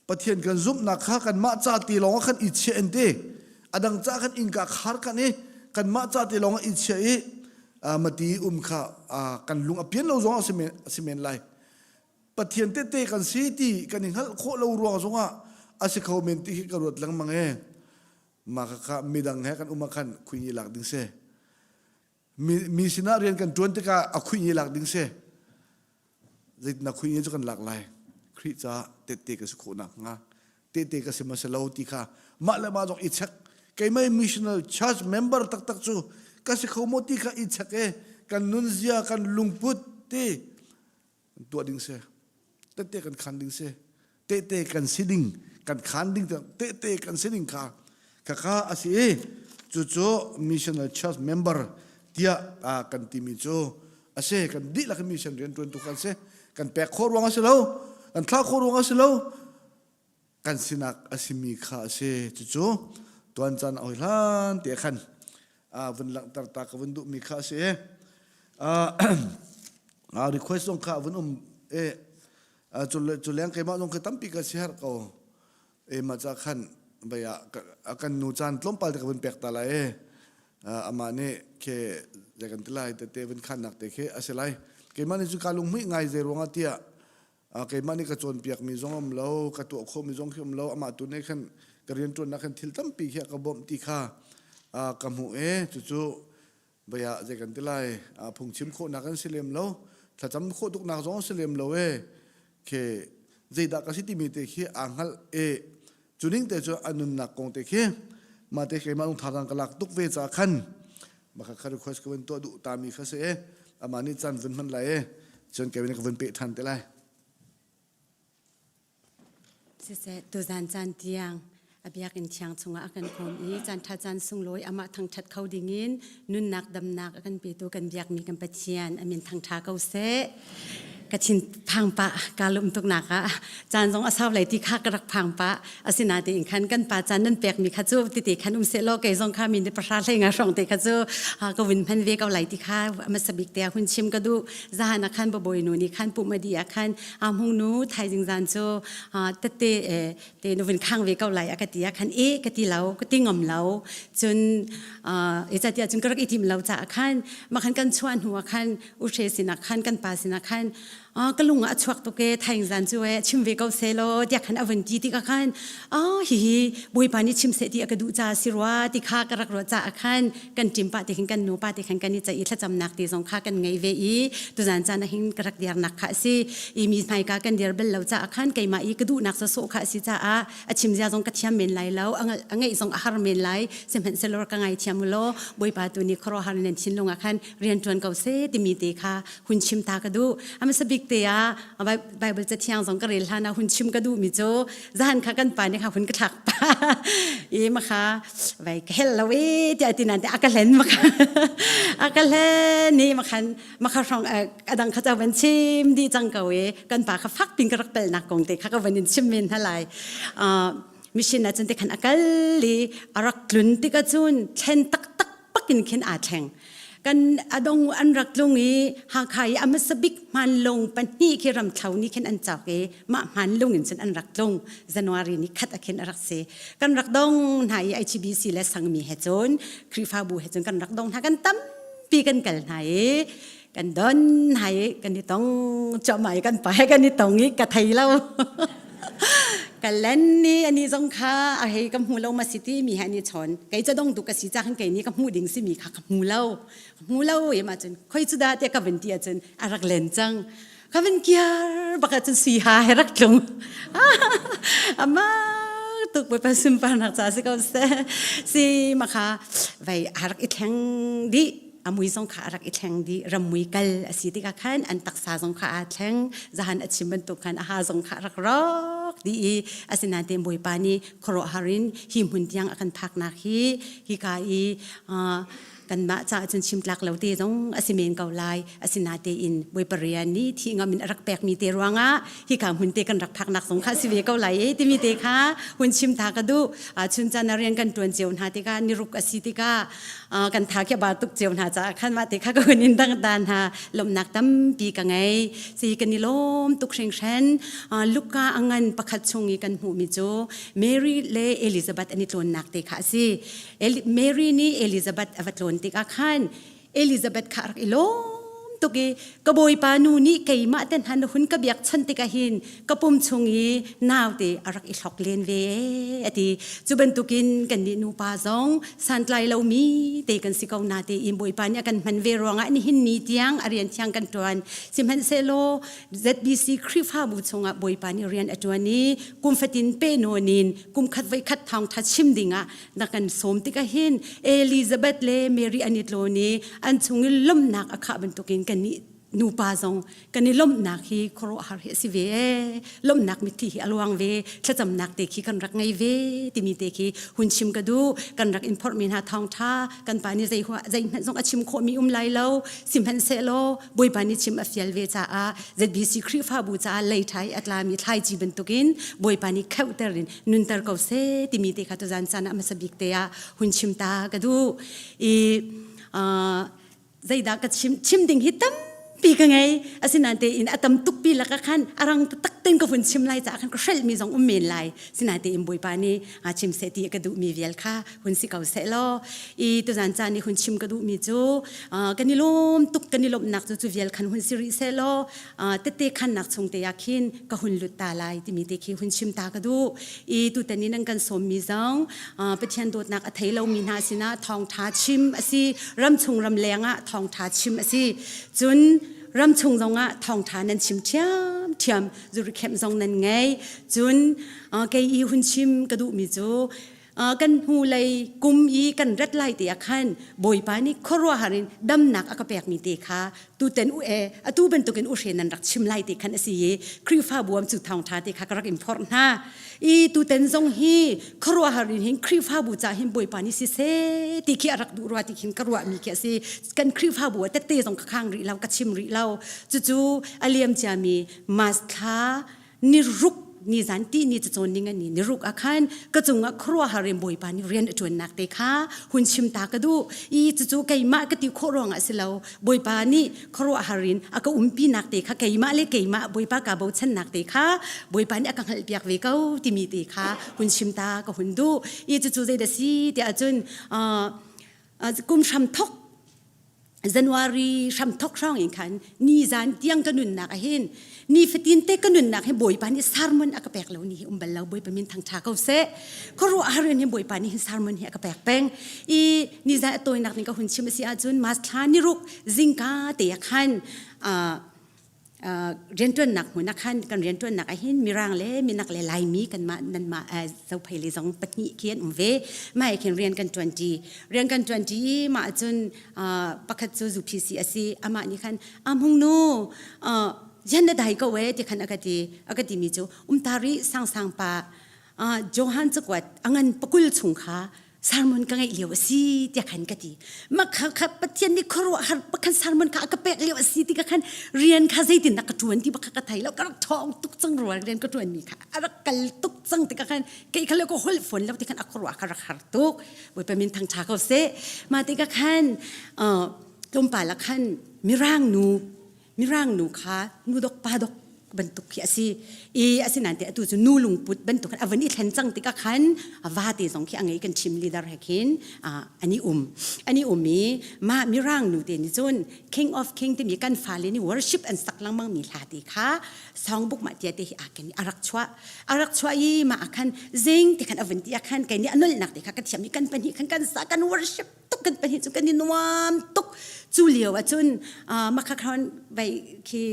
Pathian kan zumhnak kha kanmah ca te lawng ah khan i chiah in ti a dang ca khan innka khar kan i kanmah ca te lawng ah i chiah i mati um kha kan lung a pian lo zong a si men lai Pathian tete kan si ti kan i hngalh khawh lo ruang zongah a si kho men ti khi ka ruat lengmang e mah kha midang he kan um ah khan khui ni lak ding si Mi, mi sinah rian kan ṭuan tikah a khuih i lak ding si. Zeitindah khuih cu kan lak lai? Khrih caah tehte ka si khawh nakhnga tehte ka si ma si lo ti kha mah le mah zong i check. Keimah missional church member taktak cu ka si kho maw ti kha i check e kan nunzia kan lungput ti tuah ding si tehte kan khan ding si tehte kan si ding kan khan ding tehte kan si ding kha khakha a si i cucu missional church member tiah kan timi cu a si kan dihlak mission rianṭuantu kan si kan pek khawh ruang a si lo kan thlah khawh ruang a si lo kan sinak a simi kha a si cucu tuan caan a hoi hlan te khan vun langhter ta ka vun duhmi kha a si request zong kha vun um e cu leng keimah zong kha tampi ka si har ko e ma cha khan baya kan nu caan tlawmpal te ka vun pek ta lai e amah nih khe zei kan ti lai tete vun khan nak te khi a si lai keimah nih cu ka lung hmuih ngai zei ruangah tiah keimah nih ka cawnpiakmi zong um lo ka tuah khawhmi zong khi um lo amah tu nih khan ka rianṭuannak khan thil tampi khi a ka bawmh ti kha. ka hmuh e cucu baya zei kan ti lai phungchim khawhnak an si lem lo thlacam khawh tuknak zong si lem lo e khi zeidah ka si timi te khi aa hngalh e cu ning te cu a nunnak kong te khi mah te keimah lung thazaang ka lak tuk ve ca khan maka kha request ka vun tuah duh ta mi kha si e amah nih caan vun hman lai e cun kevin ka vun pe than te lai Siseh, tuzan caan tiang a biakinn thiang chungah a kan khawm i caan ṭha caan sunglawi amah thangṭhat kho dingin nunnak damnak a kan petu kan biakmi kan Pathian a min thangṭha ko seh. Ka thin phang pah kaa lawm tuknak ah caan zong a sau lai ti kha ka rak phang pah asinain khan kan pa caan nan pekmi kha cu tete khan um seh law kei zong kha mi ni pahra hlei nga hrawng te kha cu ka vun hman ve ko lai ti kha hmasa bik te ah hun chim ka duh zahan ah khan babawi nu nih khan pumh a dih ah khan a hmung nu thaizing zan cu tete te nu vun khang ve ko lai a ka ti ah khan e ka ti lo ka ti ngam lo cun e ca tiah cun ka rak i tim lo caah khan mah khan kan chuah hnu ah khan u hre sinah khan kan pa sinah khan ka lung ah a chuak tuk e thaing zan cu e chim ve ko seh law tiah khan a vun ti tikah khan ah hihi bawipa nih chim seh ti a ka duh caah si rua ti kha ka rak ruah caah khan kan ṭim pah te khin kan nu pa te khan kan i ceih i thlacamnak ti zong kha kan ngei ve i tuzan caan ah hin ka rak dirnak kha a si i mi hmaika kan dir bel lo caah khan keimah i ka duhnak sawsawh kha a si caah a chim zia zong ka thiam men lai lo a ngeih zong a har men lai sihmanhsehlaw ka ngaithiam u law bawipa tu nih khuaruahhar in nan thinlung ah khan rian ṭuan ko seh timi te kha hun chim ta ka duh a hmasa bik te ah Bible cathiang zong ka rel hlan ah hun chim ka duhmi cu zan kha kan pa nih kha hun ka thlak pa i ma kha vai ka hel lo e tiah ti nan te a ka hlen ma kha a ka hlen ni ma khan ma kha hrong adang kha van chim di cang ko e kan pa kha fak pin ka rak pelnak kong te kha ka van in chim men hna lai mission ah cun te khan a kal i a rak tlun tikah cun thlen taktak pakin khin aa thleng kan adong an rak tlung i Hakha i a hmasa bik hmanlung pahnih khi ramthlo nih khin an cawk i mah hmanlung in cun an rak tlung January ni khat ah khin a rak si kan rak dong hna i HBC le sangmi he cun Khrihfabu he cun kan rak dong hna kan tampi kan kal hna i kan don hna i kan i tong cuahmah i kan pa he kan i tong i ka thei lo ka len ni ani zong kha a hei ka hmu lo ma si ti mi he ani chawn kei ca dong tu ka si cha khan kei ni ka hmuh ding si mi kha ka hmu lo ka hmu lo i ma cun khoi cu da te ka van ti ahcun a rak len cang ka van kiar bak ahcun sui ha he rak tlung ama tuk bawipa sunparnak ca si ko seh si ma kha vai a rak i thleng dih a mui zong kha a rak i thleng dih rammui kal a si tikah khan an taksa zong kha aa thleng zahan a chim bantuk khan a ha zong kha a rak rawk dih i asinain Bawipa nih khuaruahhar in hi hmun tiang a kan phaknak hi hika i kanmah caah cun chim tlak lo te zong a si men ko lai asinatein Bawipa rian nih thi ngam in a rak pekmi te ruangah hika hmun te kan rak phaknak zong kha si ve ko lai e timi te kha hun chim ta ka duh chun caan rian kan tuan cio hna tikah niruk a si tikah kan tha khi ba tuk cio hna caah khan mah te kha ka hun in dang dan hna lawmhnak tampi ka ngei si kan i lawm tuk hringhran Luka a ngan pakhat chung i kan hmuhmi cu Mary le Elizabeth an i tlawnnak te kha a si Mary nih Elizabeth a va tlawn tikah khan Elizabeth kha a rak i lawm tuk i ka bawipa nu nih keimah te hna na hun ka biak chan tikah hin ka pum chung i naute a rak i hlok len ve a ti cu bantukin kannih nupa zong santlai lomi te kan si ko na te in bawipa nih a kan hman ve ruangah nihin ni tiang a rian thiang kan ṭuan sihmanhsehlaw ZBC Khrihfabu chungah bawipa nih rian a ṭuan i kum fatin pe nawn in kum khat voi khat thawngṭha chim dingah na kan sawm tikah hin Elizabeth le Mary an i tlawn i an chung i lawmhnak a khah bantukin kannih nupa zong kan i lawmhnak hi khuaruahhar hi a si ve ee lawmhnak mitthli hi a luang ve thlacamnak te khi kan rak ngei ve timi te khi hun chim ka duh kan rak in phorhmi hna thawngṭha kan pa nih zei zeihmanh zong a chim khawhmi um lai lo sihmanhsehlaw Bawipa nih chim a fial ve caah ZBC Khrihfabu caah leiṭha i a tlami thlaici bantukin Bawipa nih kheuhter in nunter ko seh timi te kha tuzan caan ah hmasa bik te ah hun chim ta ka duh i zeidah ka chim chim ding hi tampi. Tampi ka ngei. Asinain tein a tam tukpi lakah khan a rang taktak tein ka vun chim lai caah khan ka hrelhmi zong um men lai. Sinain tein Bawipa nih chim seh ti ka duhmi vial kha hun si ko seh law. I tuzan caan i hun chim ka duhmi cu kan i lawm tuk kan i lawmhnak cu cu vial khan hun si rih seh law tette khannak chung te ah khin ka hun lut ta lai timi te khi hun chim ta ka duh. I tutan i nan kan sawmmi zong Pathian dawtnak a thei lomi hna sinah thawngṭha chim a si. Ramchung ramleng ah thawngṭha chim a si. Cun ramchung zongah thawngṭha nan chim ṭhiamṭhiam, zurikhem zong nan ngei. Cun kei i hun chim ka duhmi cu kan hnulei kum i kan rat lai te ah khan Bawipa nih khuaruahhar in damnak a ka pekmi te kha tuten u e atu bantukin u hre nan rak chim lai te khan a si i Khrihfabu am cu thawngṭha te kha ka rak in phorh hna. I tuten zong hi khuaruahhar in hin Khrihfabu ca hin Bawipa nih siseh ti khi a rak duh rua ti khin ka ruahmi khi a si. Kan Khrihfabu ah tette zong ka khang rih lo, ka chim rih lo. Cucu a liam ciami Mas thla ni ruk ni zan ti ni cacawn ning ani ni ruk ah khan ka cungah khuaruahhar in Bawipa nih rian a ṭuannak te kha hun chim ta ka duh. I cucu keimah ka ti khawh ruangah si lo. Bawipa nih khuaruahhar in a ka umpinak te kha keimah le keimah Bawipa kaa bochannak te kha Bawipa nih a ka hngalhpiak ve ko timi te kha hun chim ta ka hun duh. I cucu zeidah si tiah cun kum hram thok January hramthok hrawng in khan ni zan tiang ka nunnak ahin ni fatin te ka nunnak hi Bawipa nih sermon a ka pek lo ni hi um bal lo Bawipa min thangtha ko seh khuaruah har in hin Bawipa nih hin sermon hi a ka pek peng i ni zan a tawinak ning ka hun chim a si ahcun mas thla ni ruk zingka te ah khan rianṭuannak hmun ah khan kan rianṭuannak ah hin Mirang le Minak le Laimi kanmah nanmah Zophei le zong pahnih khi an um ve. Mah khin rian kan ṭuanṭi. Rian kan ṭuanṭi i mah cun pakhat cu ZUPC a si. Amah nih khan a hmung nu rian na dai ko e ti khan a ka ti. A ka timi cu umtari sangsang pa Johan cakuat a ngan pakul chung kha sermon ka ngeih lio a si tiah khan ka ti mah kha kha Pathian nih khuaruahhar pakhan sermon kha a ka pek lio a si ti ka khan rian kha zeitin dah ka ṭuan ti bak kha ka thei lo ka rak ṭhawng tuk cang rua rian ka ṭuan mi kha a rak kal tuk cang ti ka khan kei kha le ka holh fawn lo ti khan a khuaruah ka rak har tuk Bawipa min thangṭha ko seh mah ti ka khan tlawmpal ah khan mirang nu Mirang nu kha nu dok pa dok bantuk khi a si i asinain te atu cu nu lungput bantuk a van i thlen cang tikah khan va te zong khi a ngei kan team leader he khin an i um an i um i mah mirang nu te nih cun king of king timi kan fale nih worship an sak lengmang mi hla te kha songbook mah tia te hi aa ken i a rak chuah a rak chuah i mah ah khan zing te khan a vun ti ah khan kei nih a nolnak te kha ka thiam i kan pahnih khan kan sa kan worship tuk kan pahnih cu kan i nuam tuk cu lio ahcun makha khan vai khi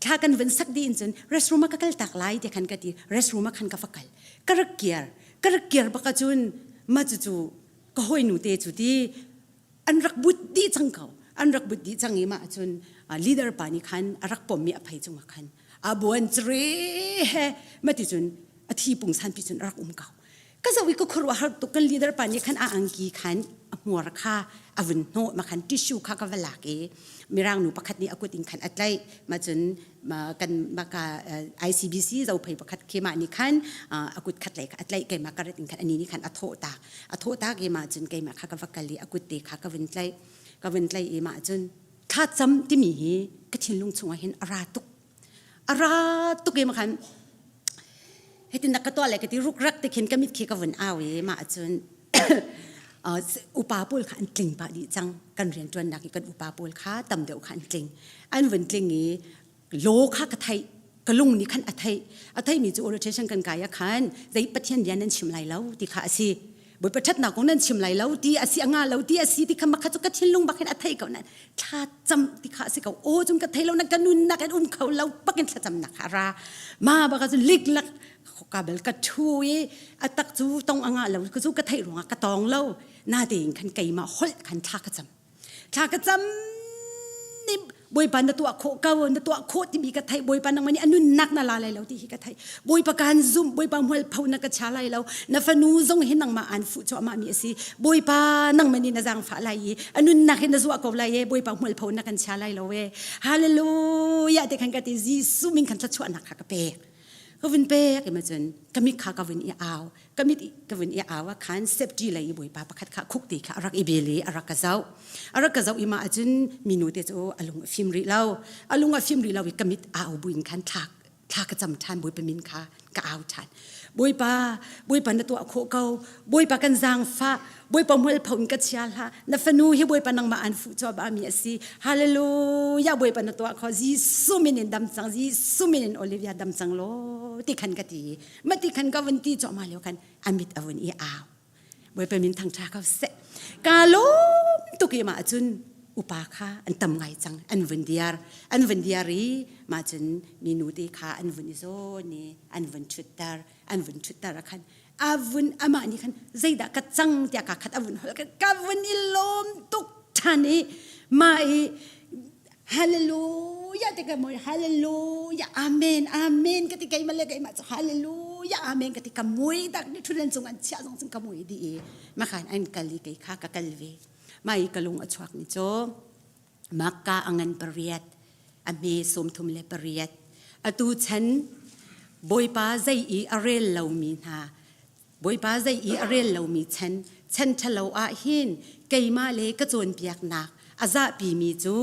thla kan vun sak dih in cun restroom ah ka kal tak lai ti khan ka ti restroom ah khan ka va kal ka rak kiar ka rak kiar bak ahcun ma cu cu ka hawinu te cu ti an rak but dih cang ko an rak but dih cang i mah ahcun leader pa nih khan a rak pommi a phei cungah khan a buan cere he ma ti cun a thi pungsan pi cun a rak um ko ka zoh i ka khuaruah har tuk kan leader pa nih khan a angki khan a hmuar kha a vun hnawh ma khan tissue kha ka va lak i mirang nu pakhat nih a kut in khan a tlaih ma cun kan maka ICBC zophei pakhat khi mah nih khan a kut khat lei kha a tlaih keimah ka rat in khan ani nih khan a thawh tak a thawh tak i mah cun keimah kha ka va kal i a kut te kha ka vun tlaih ka vun tlaih i mah cun thla cam timi hi ka thinlung chungah hin a ra tuk a ra tuk i khan hitin na ka tuah le ka ti rukrak te khin ka mit khi ka vun au i mah cun upa pawl kha an tling pah dih cang kan rianṭuannak i kan upa pawl kha tam deuh kha an tling an vun tling i law kha ka theih ka lung nih khan a theih a theihmi cu orientation kan kai ah khan zei pathian bia nan chim lai lo ti kha a si Bawipa ṭhatnak kong nan chim lai lo ti a si a nga lo ti a si ti kha makha cu ka thinlung bak hin a thei ko nan thla cam ti kha a si ko aw cun ka thei lo na ka nunnak in um kho lo bakin thlacamnak kha a ra ma baka cu liklak ka bel ka ṭhu i a tak cu tong a ngah lo cu ka theih ruangah ka tawng lo natein khan keimah holh khan thla ka cam thla ka cam ni Bawipa na tuah khawh ko na tuah khawh timi ka theih Bawipa nangmah nih a nunnak na la lai lo ti hi ka theih Bawipa kaan zumh Bawipa mualpho na ka chia lai lo na fanu zong hi nangmah aan fuh cuahmah mi a si Bawipa nangmah nih na zaangfah lai i a nunnak hi na zuah ko lai e Bawipa mualpho na kan chia lai lo e Hallelujah te khan ka ti Jesuh min khan thluachuahnak kha ka pek. Ka vun pek i ma cun ka mit kha ka vun i au. Ka mit ka vun i au ah khan safety lei i bawipa pakhat kha khuk te kha a rak i bel i a rak ka zoh. A rak ka zoh i ma ahcun minu te cu a lung a fim rih lo. A lung a fim rih lo i ka mit au buin khan thla thla ka cam ṭhan Bawipa min kha ka au ṭhan. Bawipa, Bawipa na tuah khawh ko. Bawipa kan zaangfah. Bawipa mualpho in ka chia hlah. Na fanu hi Bawipa nangmah an fuh cuahmah mi a si. Hallelujah Bawipa na tuah khawh. Jesuh min in dam cang. Jesuh min in Olivia dam cang law ti khan ka ti. Mah ti khan ka vun ti cuahmah lio khan a mit a vun i au. Bawipa min thangṭha ko seh. Ka lawm tuk i mah cun upa kha an tam ngai cang. An vun diar. An vun diar i mah cun minu te kha an vun i zawn i an vun ṭhutter. An vun ṭhutter ah khan a vun amah nih khan zeidah ka cang tiah ka khat a vun holh ka vun i lawm tuk ṭhan i mah i Hallelujah te ka moi hallelujah amen amen ka ti keimah le keimah cu hallelujah amen ka ti ka mui tak ni thulen cung an chiah zong cun ka mui di i makhan an kal i kei kha ka kal ve mai ka lung a chuak ni cu makka angan pariat a hme sawmthum le pariat atu chan bawipa zei i a rel lomi hna Bawipa zei i a rel lomi chan chan ṭhalo ah hin keimah le ka cawnpiaknak a zahpimi cu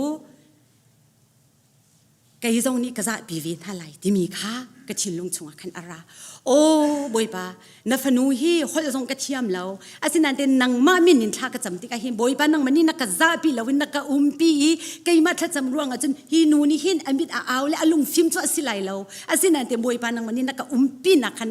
kei zong nih ka zahpi ve hna lai timi kha ka thinlung chungah khan a ra. Aw Bawipa, na fanu hi holh zong ka thiam lo. Asinain nangmah min in thla ka cam tikah hin Bawipa nangmah nih na ka zahpi loin na ka umpi i keimah thlacam ruangah cun hi nu nih hin a mit a au le a lungfim cu a si lai lo. Asinain Bawipa nangmah nih na ka umpi nak khan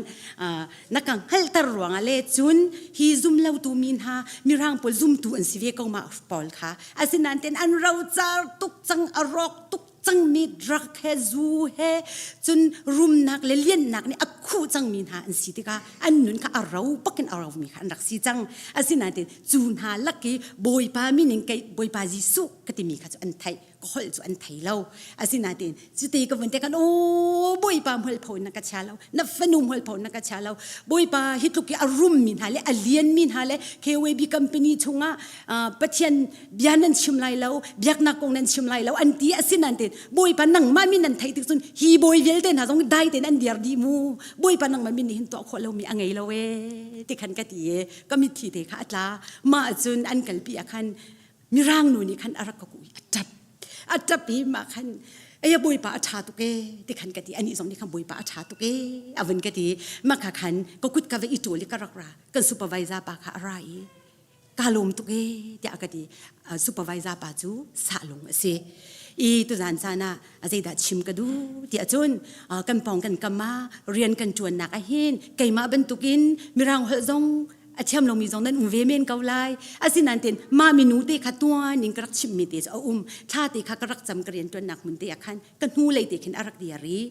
na ka hngalhter ruangah le cun hi zumlotu mi hna mirang pawl zumtu an si ve ko ma pawl kha asinain ten an rocar tuk cang a rawk tuk cangmi drug he zu he cun rumnak le liannak nih a khuh cangmi hna an si tikah an nun kha a ro bakin a romi kha an rak si cang asinain cu hna lak i bawipa min in kei bawipa Jesuh ka timi kha cu an theih ka holh cu an thei lo asinain cuti ka vun te kan aw bawipa mualpho na ka chia lo na fanu mualpho na ka chia lo bawipa hi tluk i a rummi hna le a lianmi hna le KWB company chungah Pathian bia nan chim lai lo biaknak kong nan chim lai lo an ti asinain bawipa nangmah min nan theih tik cun hi bawi vialte hna zong dai tein an diar dih mu bawipa nangmah min nih hin tuah khawh lomi a ngei lo e ti khan ka ti e ka mitthli te kha a tla mah cun an kalpi ah khan mirang nu nih khan a rak ka kuh i a ṭap a ṭap i mah khan ei bawipa a ṭha tuk e ti khan ka ti anih zong nih khan bawipa a ṭha tuk e a vun ka ti mah kha khan ka kut ka va i ṭawl i ka rak ra kan supervisor pa kha a ra i ka lawm tuk e tiah ka ti supervisor pa cu sahlung a si i tuzan caan ah zeidah chim ka duh tiah cun kan pawng kan kam ah rian kan ṭuannak ah hin keimah bantukin mirang holh zong a thiam lomi zong nan um ve men ko lai asinain ten mah minu te kha tuan in ka rak chimmi te cu a um thla te kha ka rak cam ka rian tuannak hmun te ah khan ka hnu lei te khin a rak dir i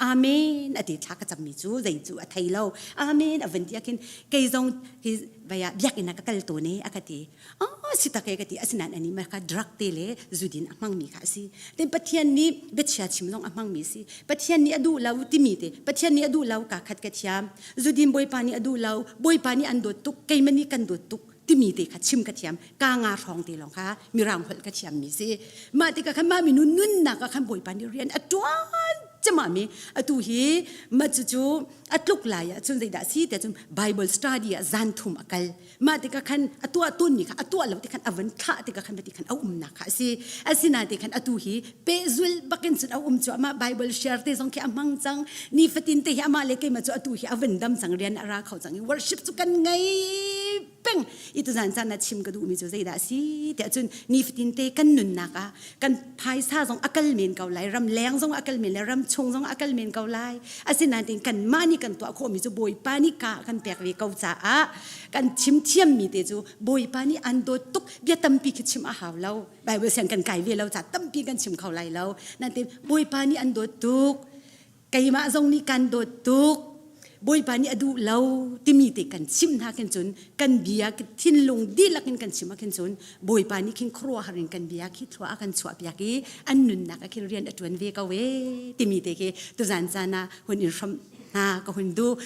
amen a ti thla ka cammi cu zei cu a thei lo amen a vun ti ah khin kei zong hi vaya biakinn ah ka kal tawn e a ka ti oh si tak e ka ti asinain ani ma kha drug te le zudin a hmangmi kha a si ten pathian nih biachia chim zong a hmangmi si pathian nih a duh lo timi te pathian nih a duh lo ka khat ka thiam zudin bawipa nih a duh lo bawipa nih an dawt tuk keimah nih kan dawt tuk timi te kha chim ka thiam ka nga hrawng te lawng kha mirang holh ka thiam mi si mah tikah khan mah minu nunnak ah khan bawipa nih rian a tuan cema mi atu hi mah cucu a tluk lai ah cun zeidah si tiah cun bible study ah zan thum a kal mah tikah khan a tuah tawnmi kha a tuah lo ti khan a van thlah tikah khan ti khan a umnak kha a si asinain te khan atu hi pehzul bakin cun a um cu amah bible share te zong khi a hmang cang nifatin te hi amah le keimah cu atu hi a van dam cang rian a ra kho cang i worship cu kan ngei peng i tuzan caan ah chim ka duhmi cu zeidah a si tiah cun nifatin te kan nunnak ah kan phaisa zong a kal men ko lai ram leng zong a kal men lai ram chung zong a kal men ko lai asinain tin kanmah nih kan tuah khawhmi cu bawipa nih ka kan pek ve ko caah kan chim thiammi te cu bawipa nih an dawt tuk bia tampi khi chim a hau lo bible siang kan kai ve lo ca tampi kan chim kho lai lo nain bawipa nih an dawt tuk keimah zong nih kan dawt tuk Bawipa nih a duh lo timi te kan chim hna khin cun kan bia thinlung dihlak in kan chim ah khin cun Bawipa nih khin khuaruahhar in kan bia khi thlua a kan chuahpiak i an nunnak ah khin rian a ṭuan ve ko e timi te khi tuzan caan ah hun in hram hna. hna ka hun duh.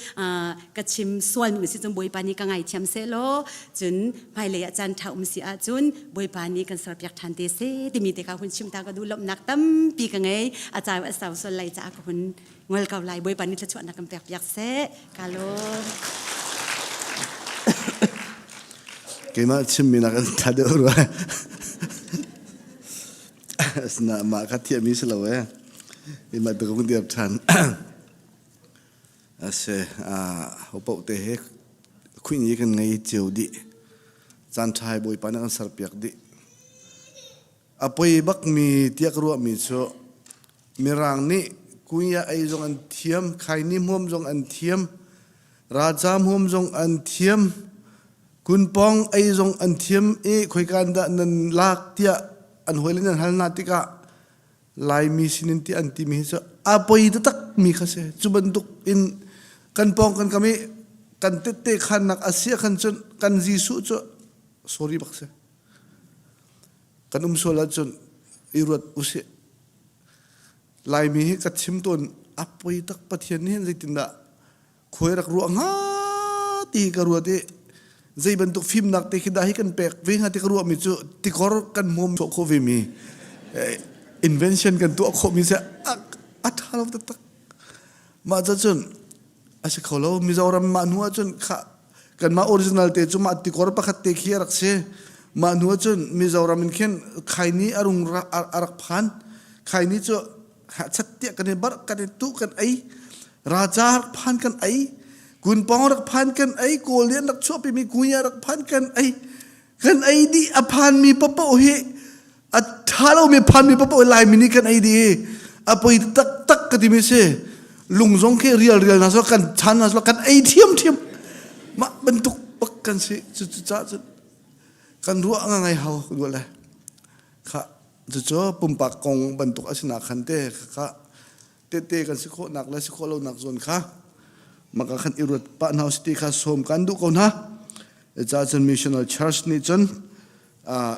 Ka chim sual mi si cun Bawipa nih ka ngaithiam seh law cun hmailei ah caan ṭha um si ahcun Bawipa nih kan serpiak ṭhan te seh timi te kha hun chim ta ka duh lawmhnak tampi ka ngei. A caan a sau sual lai caah ka hun ngol ko lai. Bawipa nih thluachuahnak kan pek piak seh. Ka lawm. Keimah chimmi nak an ṭha deuh rua. Asina mah kha thiahmi si lo ee. Keimah tu ka dir ṭhan. Ase ho paoh te he khuini kan ngei cio dih. Caan ṭha hi Bawipa nih a kan serpiak dih. A poi bakmi tiah ka ruahmi cu Mirang nih kunya ei zong an thiam, khaini hmuam zong an thiam, raja hmuam zong an thiam, kunpawng ei zong an thiam i khoika dah nan lak tiah an hawile nan hal hna tikah Laimi sinin ti an timi hi cu a poi taktak mi kha si. Cu bantuk in kan pawng kan kam i kan tette khannak a si ahkhan cun kan Jesuh cu sorry bak si. Kan um sual ahcun i ruat usih. Laimi hi ka chim tawn a poi tak Pathian nih hin zeitindah khuai rak ruah hnga ti ka ruat i zei bantuk fimnak te khi dah hi kan pek ve hnga ti ka ruahmi cu tikor kan hmawm khawh khawh ve mi invention kan tuah khawh mi a ṭha lo taktak mah ca cun a si kho lo Mizoram mah hnu ah cun kha kanmah original te cu mah tikor pakhat te khi a rak si mah hnu ah cun Mizoram in khin khaini a rung a rak phan khaini cu chattiah kan i barh kan i tuh kan ei raja rak phan kan ei kunpong rak phan kan ei kawl nih an rak chuahpimi kunya rak phan kan ei kan ei dih a phanmi papoh hi a ṭha lomi phanmi papoh laimi nih kan ei dih a poi taktak ka timi si lung zong khi rial rial hna so kan chan hna so kan ei thiam thiam mah bantuk bak kan si cu cu ca cun kan ruah nga ngai hau duh le kha Cucu pumpak kong bantuk a sinak khan te kha tete kan si khawhnak le si khawh lonak zawn kha maka khan i ruat pah hna usih ti kha sawm kan duh ko hna. Ca cun missional church nih cun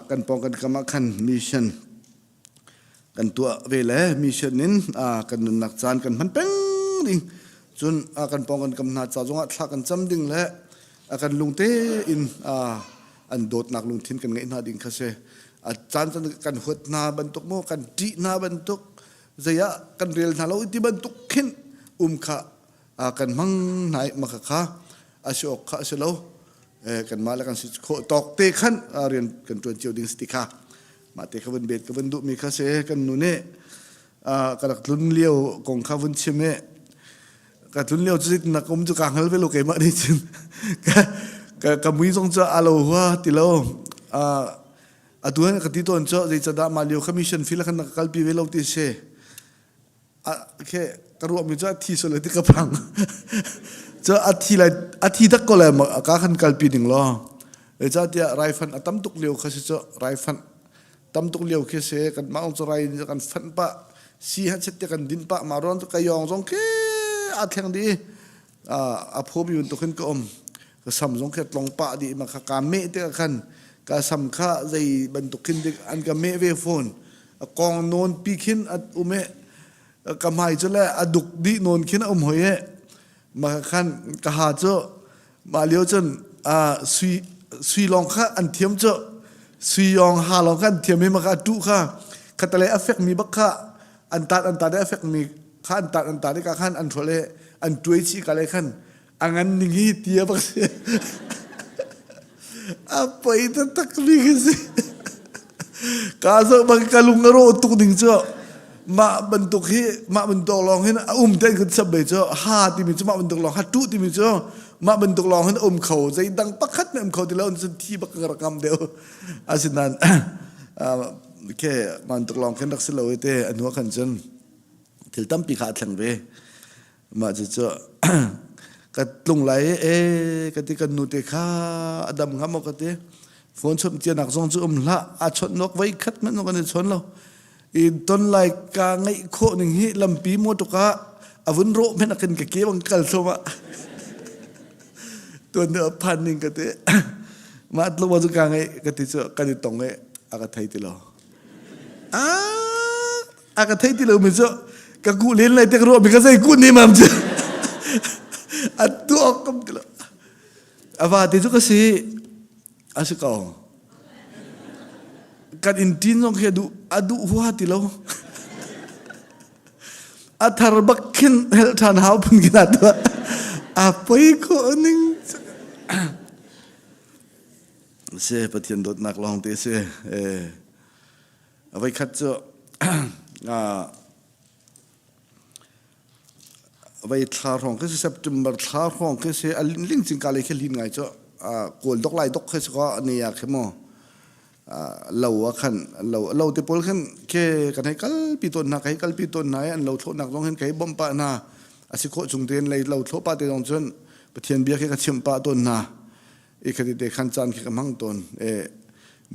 kan pawng kan kam ah khan mission kan tuah ve le mission in kan nunnak caan kan hman peng ding cun kan pawng kan kam hna ca zongah thla kan cam ding le kan lungte in an dawtnak lungthin kan ngeih hna ding kha si a caan caan kan huat hna bantuk maw kan ṭih hna bantuk zei ah kan rel hna lo ti bantuk khin um kha kan hmang hna i maka kha a si awk kha a si lo kanmah le kan si khawh tawk te khan rian kan ṭuan cio ding si ti kha mah te kha vun bet ka vun duhmi kha si kan nu nih ka rak tlun lio kong kha vun chim i ka tlun lio cu nak um cu ka hngal ve lo keimah nih cun ka ka mui zong cu a lo hua ti lo atu han ka ti tawn cu zeicadah mah lio kha mission field khan na ka kalpi ve lo ti si ke ka ruahmi cu a thi sual ti ka phang cu a thi lai a thi tak ko lai ka khan kalpi ding law zeicahtiah raifan a tam tuk lio kha si cu raifan tam tuk lio khi si kan mah cu rai kan fanh pah si ha chet te kan din pah ma ron ka yong zong khi a thleng di a phomi bantuk hin ka um ka sam zong khi tlong pah di ma kha ka me te khan ka sam kha zei bantuk khin dik an ka me ve phone a kong non pi khin a um e ka hmai cu le a duk di non khin a um hoi e ma khan ka ha cu Mah lio cun sui sui lawng kha an thiam cu sui yong ha lawng kha an thiam i maka a tuh kha khatalei a fekmi bak kha an tat an tat i a fekmi kha an tat an tat i ka khan an hrual i an tuai chih ka le khan a ngan ning hi tia bak si a poi taktak mi khi si ka zoh bang ka lung a rawh tuk ding cu mah bantuk hi mah bantuk lawng hin a um te kan sap be cu ha timi cu mah bantuk lawng ha tu timi cu mah bantuk lawng hin um kho zei dang pakhat na um kho ti lo cun thi bak ka rak ngam deuh asinain ke bantuk lawng khin rak si lo te anu khan cun thil tampi kha a thleng ve Mah cucu ka tlung lai e ka ti kan nu te kha a dam hnga maw ka ti. Phone chawnh cianak zong cu um hlah. A chawnh nok voi khat hmanh kan i chawn lo. I ton lai ka ngaih khawh ning hi lampi motor ah a vun rawh hmanh akin ka ke bang kal thluahmah. Tuan deuh a phan ning ka ti. Mah tluk cu ka ngaih ka ti cu kan i tong i a ka thei ti lo. Ah a ka thei ti lo mi cu ka kuh len lai te ka ruah mi ka zei kuh ne mam cu. A tuak kam ti lo. A va te cu ka si. A si ko. Kan in tin zong khi a duh a duh hua ti lo. A thar bak khin hel ṭhan hau phun khin a tuah. A poi khawh ning. Si Pathian dawtnak lawng te si. Eh. A voikhat cu voi thla hrawng khi si September thla hrawng khi si a ling cing ka lei khi lin ngai cu kawl dok lai dok khi si ko ne ya khi mu lo ah khan lo lo te pawl khan ke kan hei kalpi tawn hna ka hei kalpi tawn hna i an lo thlawhnak zong hin ka hei bawmh pah hna a si khawh chung tein lei lo thlawh pah te zong cun Pathian bia khi ka chimh pah tawn hna i khati te khan caan khi ka hmang tawn e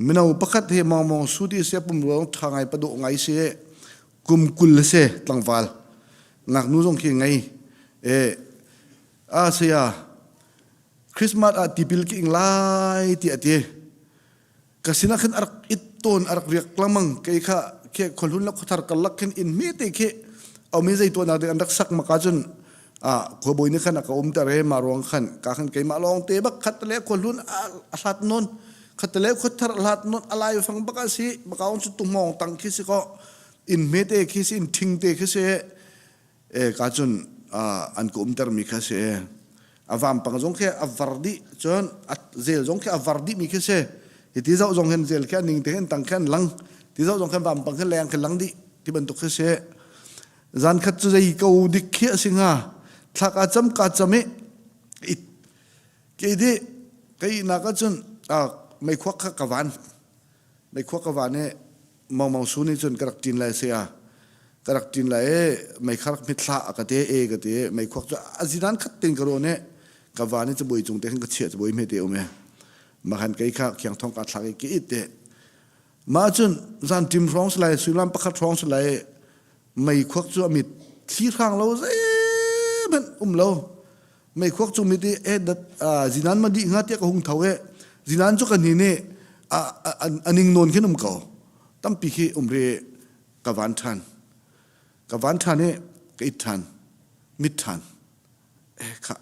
mino pakhat he mong mong su ti se pum ruang tha ngai paduh ngai si kum 20 se tlangval ngaknu zong khi ngei e a saya Christmas ah tipil ki ing lai ti ati ka sinah khin arak it tawn arak riak lengmang kei kha khe khualhun la khuathar karlak khin inn hme te khi aumi zei tuahnak ding an rak sak maka cun a khuabawi nih khan a ka um ter he ma ruang khan ka khan keimah lawng te bak khat le khuahlun a hlat non khat le khuathar a hlat non alai fang bak a si baka on chu tumong tang khi si ko inn hme te khi si inn thing te khi si e ka cun an ka umter mi kha si a vampang zong khi a var dih cun a zel zong khi a var dih mi khi si hi ti zoh zong hin zel khi a ning te hin tang khi an lang ti zoh zong khan vampang khi leng khi lang dih ti bantuk khi si zan khat cu zei ko dik khi a si hnga thla ka cam ka cam i it ke di kei nak ahcun meikhuak kha ka van meikhuak ka van i Mang Mang Su nih cun ka rak ṭin lai saya ka rak ṭin lai e mei kha rak hmit hlah a ka te e ka ti mei khuak cu a zinan khat ten ka rawn e ka van i cabuai cung te khan ka chiah cabuai hme te um e ma khan kei kha khiang thong ka thlak i ki it te ma cun zan ṭim hrawng si lai suilam pakhat hrawng si lai mei khuak cu a mit thli hrang lo zeihmanh um lo meikhuak cung mit i e dat zinan ma dih hnga tiah ka hung tho e zinan cu kan hi nih a ning nawn khin um ko tampi khi um ri ka van ṭhan ka van ṭhan i ka it ṭhan mit ṭhan e kha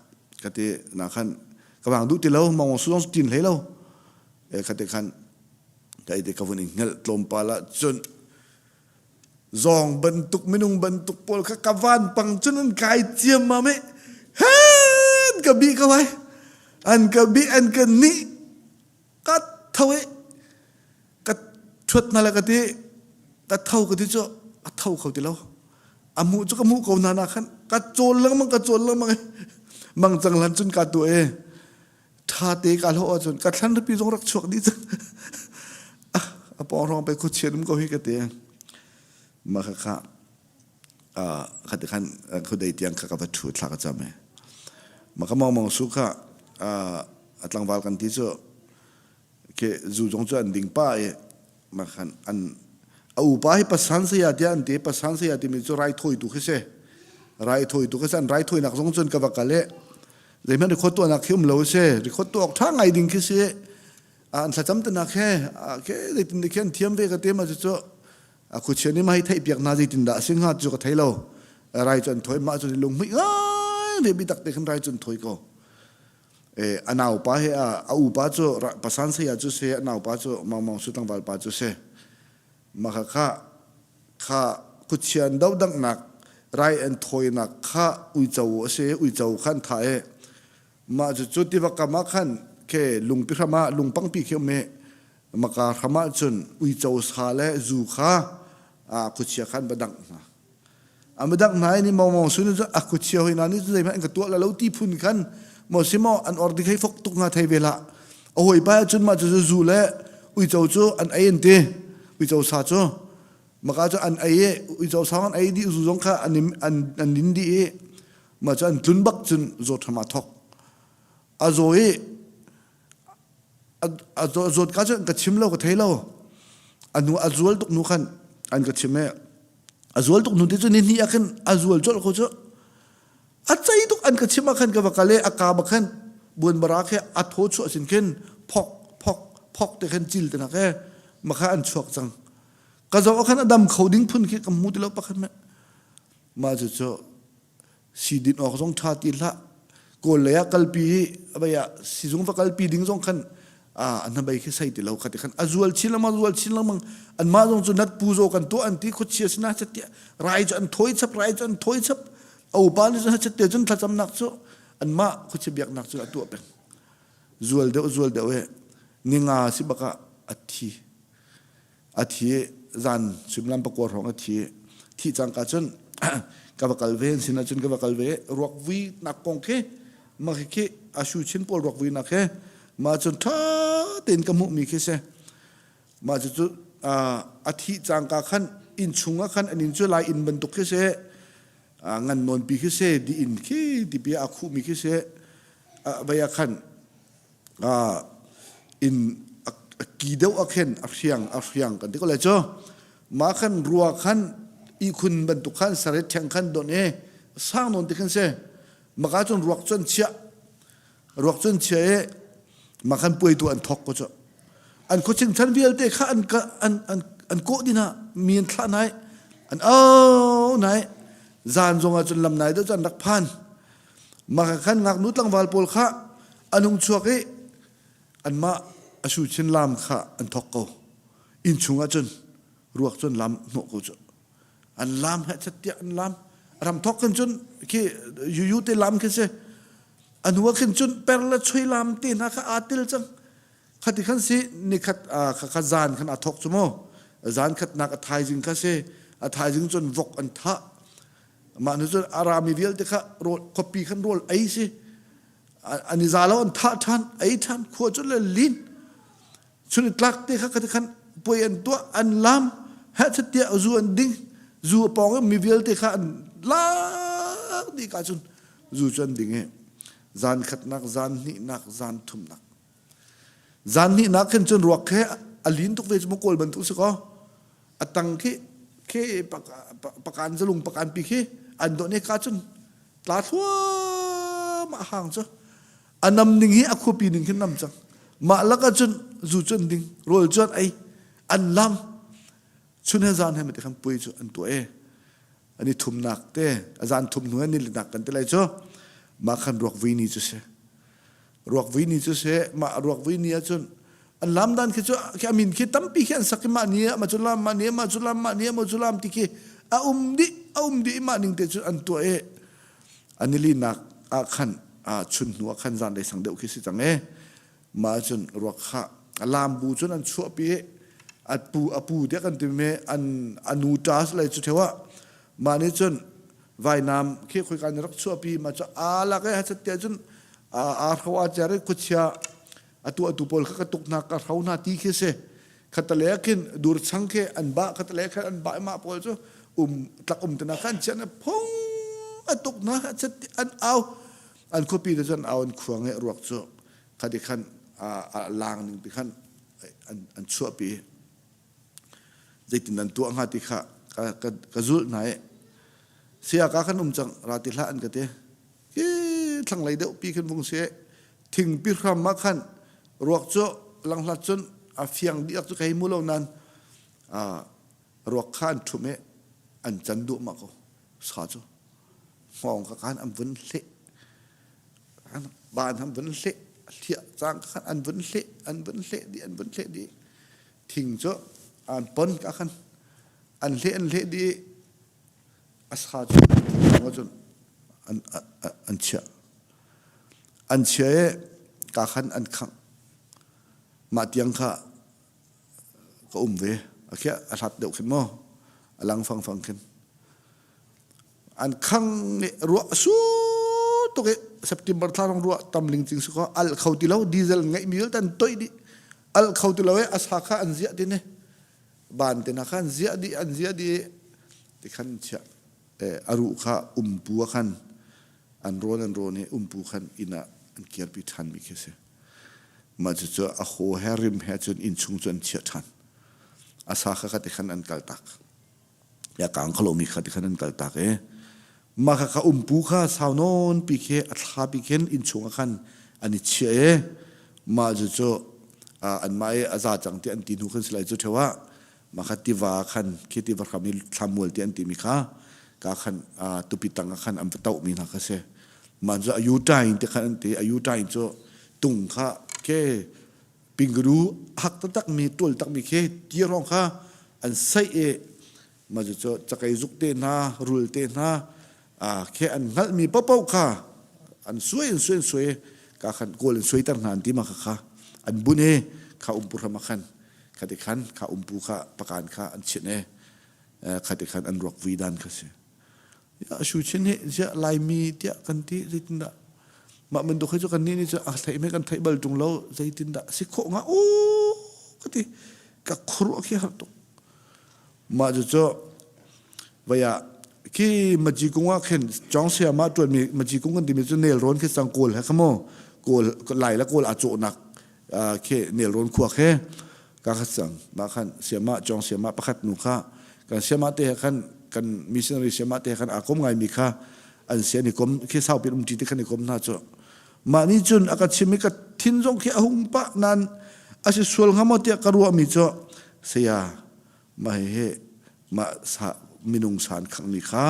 ka ti na khan ka vang duh ti lo mong su zong tin hlei lo e kha te khan ka ite ka vun in hngelh tlawmpal ah cun Zawng bantuk minung bantuk pawl kha ka vanpang cun an kai ciammam i an ka bih ko ai. An ka bih an ka nih ka tho i ka ṭhuat hna le ka ti ka tho ka ti cu a tho kho ti lo. A hmuh cu ka hmuh ko hna na khan ka cawl lengmang ka cawl lengmang i mang cang hlan cun ka tuah i ṭha te ka hlawh ahcun ka thlan ripi zong rak chuak dih cang a pawng hrawng pei khuachian um ko hi ka ti mah kha kha kha ti khan khudei tiang kha ka va ṭhu thla ka cam e mah ka mong mong su kha a tlangval kan ti cu ke zu zong cu an ding pa i mah khan an a upa hi pasan saya tiah an ti pasan saya timi cu raithawitu khi si raithawitu khi si an raithawinak zong cun ka va kal i zeihmanh record tuahnak khi um lo si record tuah awk ṭha ngai ding khi si an thlacam tenak he ke zeitin dik an thiam ve ka te ma cu a khuachia nih mah hi theih piak hna zeitin dah a si hnga cu ka thei lo rai cu an thawi mah cu lunghmuih ngai ve bi tak te khin rai cu an thawi ko e a naupa he a upa cu pasan saya cu se a naupa cu Mang Mang Su tlangval pa cu se mah kha kha kha khuachia an dohdanghnak rai an thawinak kha uico a si uico kha an thah i mah cucu tiva kam ah khan ke lungpi hram ah lungpangpi khi um i maka hram ah cun uico sa le zu kha a khuachia kha an va dangh hna an va dangh hna i ni mongmong sun cu a khuachia hoi hna nih cun zeihmanh an ka tuah la lo ti phun khan maw si maw an or dik hei fok tuk hnga thei ve hlah a hawipa ah cun mah cu zu le uico cu an ei an ti uico sa cu maka cu an ei i uico sa an ei dih zu zong kha an an an din dih i mah cu an tlun bak cun zawt hram aa thok a zaw i a zawt ka cu an ka chim lo ka thei lo a nu a zual tuk nu khan an ka chim i a zual tuk nu ti cu ni hnih ah khin a zual colh ko cu A cei tuk an ka chim ah khan ka va kal i a ka bak khan buanbara khi a thaw chuah sin khin phok phok phok te khan cil te nak e makha an chuak cang. Ka zoh ah khan a dam kho ding phun khi ka hmu ti lo pakhat meh. Mah cu cu Si din awk zong ṭha ti hlah. Kawl lei ah kalpi i abai ah sizung va kalpi ding zong khan a hnabei khi sei ti lo kha ti khan a zual chin lengmang zual chin lengmang anmah zong cu nat pu zaw kan tuah an ti khuachia sina chat rai cu an thawi chap rai cu an thawi chap a upa nih cun chat te cun thlacamnak cu anmah khuachia biaknak cu a tuah peng zual deuh zual deuh he ninga si bak ah a thi a thi zan suimilam pakua hrawng a thi thi cangka cun ka va kal ve sin ahcun ka va kal ve ruak vui nak kong khi ma khi khi a shu chin pawl ruak vui nak he ma cun tha tein ka hmuh mi khi si ma cu cu a thi cangka khan inn chung ah khan an inn cu lai inn bantuk khi si ngan nawn pi khi si di inn khi ti pi a khuh mi khi si vei ah khan in a ki deuh ah khin a hriang a hriang kan ti ko lai cu mah khan rua khan ihkhun bantuk khan saret ṭheng khan don i sang nawn ti khan si maka cun ruak cun chiah ruak cun chia i mah khan puai tu an thok ko cu an khuaching chan vialte kha an an an an kawh din ah mi an thlah nai an au nai zan zong ah cun lam nai deuh cu an rak phan Mah khan ngaknu tlangval pawl kha an hung chuak i anmah a su chin lam kha an thok ko. Inn chung ah cun ruak cun lam hnawh ko cu. An lam he chat an lam. Ram thok khin cun khi yuyu te lam khi si. A hnu ah khin cun per le chui lam te hna kha aa til cang. Khati khan si nikhat kha kha zan khan a thok cu mu. Zan khatnak a thaizing kha si. A thaizing cun vok an thah. Mah nu cun a rami vialte kha rawl khuapi khan rawl ei si an i za lo an thah ṭhan ei ṭhan khua cu le lin chun i tlak te kha kha khan puai an tuah an lam heh tiah zu an ding zu a pawng i mi vialte kha an lak dih ka cun zu cu an ding i zan khatnak zan hnihnak zan thumnak zan hnihnak khin cun ruak he a lin tuk ve cu mu kawl bantuk si kaw a tang khi khi pakan zalung pakan pi khi an dawh ne ka cun tla thluahmah hang cu a nam ning hi a khuapi ning khin nam cang mah lak ah cun zu cun ding rawl cun ei an lam chun he zan he mate khan pui cu an tuah e ani thumnak te a zan thum hnu ni nak kan ti lai cu mah khan ruak vui ni cu si ruak vui ni cu si mah ruak vui ni ahcun an lam dan khi cu khi amin khi tampi khi an sak i mah ni ah mah cu lam mah ni ah mah cu lam mah ni ah mah cu lam ti khi a um dih a um dih mah ning te cun an tuah i an i linak ah khan chun hnu ah khan zanlei sang deuh khi si cang e mah cun ruak kha a lam bu cun an chuahpi i a pu a pu tiah kan ti me an anu ṭa lai cu theo ah mah nih cun vainam khi khoika nih rak chuahpi mah cu aa lak i hachat tiah cun aa hro aa cer i khuachia atu atu pawl kha ka tuk hna ka hro hna ti khi si khatale khin dur chang khi an ba khatale khan an ba mah pawl cu um tlak um tana khan chian phung a tuk hna chat an au an khuapi te cun au an khuang e ruak cu khadi khan a lang ning ti khan an an chuahpi zeitin an tuah hnga ti kha ka ka ka zulh hna i sia ka khan um cang ra ti hlah an ka ti hi thlanglei deuh pi khin vung si thingpi hram ah khan ruak cu langhlat cun a fiang dih cu ka hei mu lo nan ruak kha an ṭhum i an can duhmah ko sa cu hngawng kha khan an vun hleh ban an vun hleh hliah cang khan an vun hleh an vun hleh dih an vun hleh dih thing cu an pon ka khan an hleh an hleh dih a sa cu cun an an chiah an chia i ka khan an khangh mah tiang kha ka um ve a khiah a hlat deuh khin maw a lang fangfang khin an khang i ruah su tuk i September thla rong ruah tam ling cing si ko al kho ti lo diesel ngeih mi vialte an toih dih al kho ti lo i a sa kha an ziah ti ne ban te na kha an ziah dih an ziah dih ti khan chiah a ruh kha umpu ah khan an rawn an rawn i umpu khan inn ah an kirpi ṭhan mi khi a si. Mah cucu a haw he rim he cun innchung cu an chiah ṭhan. A sa kha kha ti khan an kaltak. Ya kang khalo mi kha ti khan an kaltak i mah kha kha umpu kha sau nawn pi khi a thla pi khin innchung ah khan an i chiah i mah cucu anmah i a za cang ti an ti hnu khan si lai cu ṭheo ah mah kha tiva khan khi tiva hram i thlamual ti an timi kha. Ka khan tupi tang ah khan an va toh mi hna kha si. Man cu ayu tain te khan an ti. Ayu tain cu tung kha ke pingru hak taktak mi tual tak mi khi ti rong kha an saih i ma cu cu cakei zuk te hna rul te hna khi an hngalh mi paohpaoh kha an suai an suai an suai ka khan kawl an suaiter hna an ti ma kha kha an bun i kha umpu hram ah khan khati khan kha umpu kha pakan kha an chinh i khati khan an ruak vui dan kha si ya shu chin hi ziah laimi tiah kan ti zeitindah mah bantuk hi cu kan nih nih cu a theih me kan theih bal tung lo zeitindah si khawh nga u ka ti ka khuruah khi har tuk mah cu cu vaya khi maji kung ah khin chong sia ma tuan mi maji kung kan timi cu nel rawn khi sang kawl he khamo kawl lai la kawl a cawhnak khi nel rawn khua khe ka khat cang mah khan siama chong siama pakhat nu kha kan siama te he khan kan missionary siama te he khan a kom ngai mi kha an sia ni kom khi sau pin um ti te khan ni kom na chu mah ni cun a ka chim i ka thin zong khi a hung pa nan a si sual hnga maw tiah ka ruah mi cu saya mah he mah sa minung san khang mi kha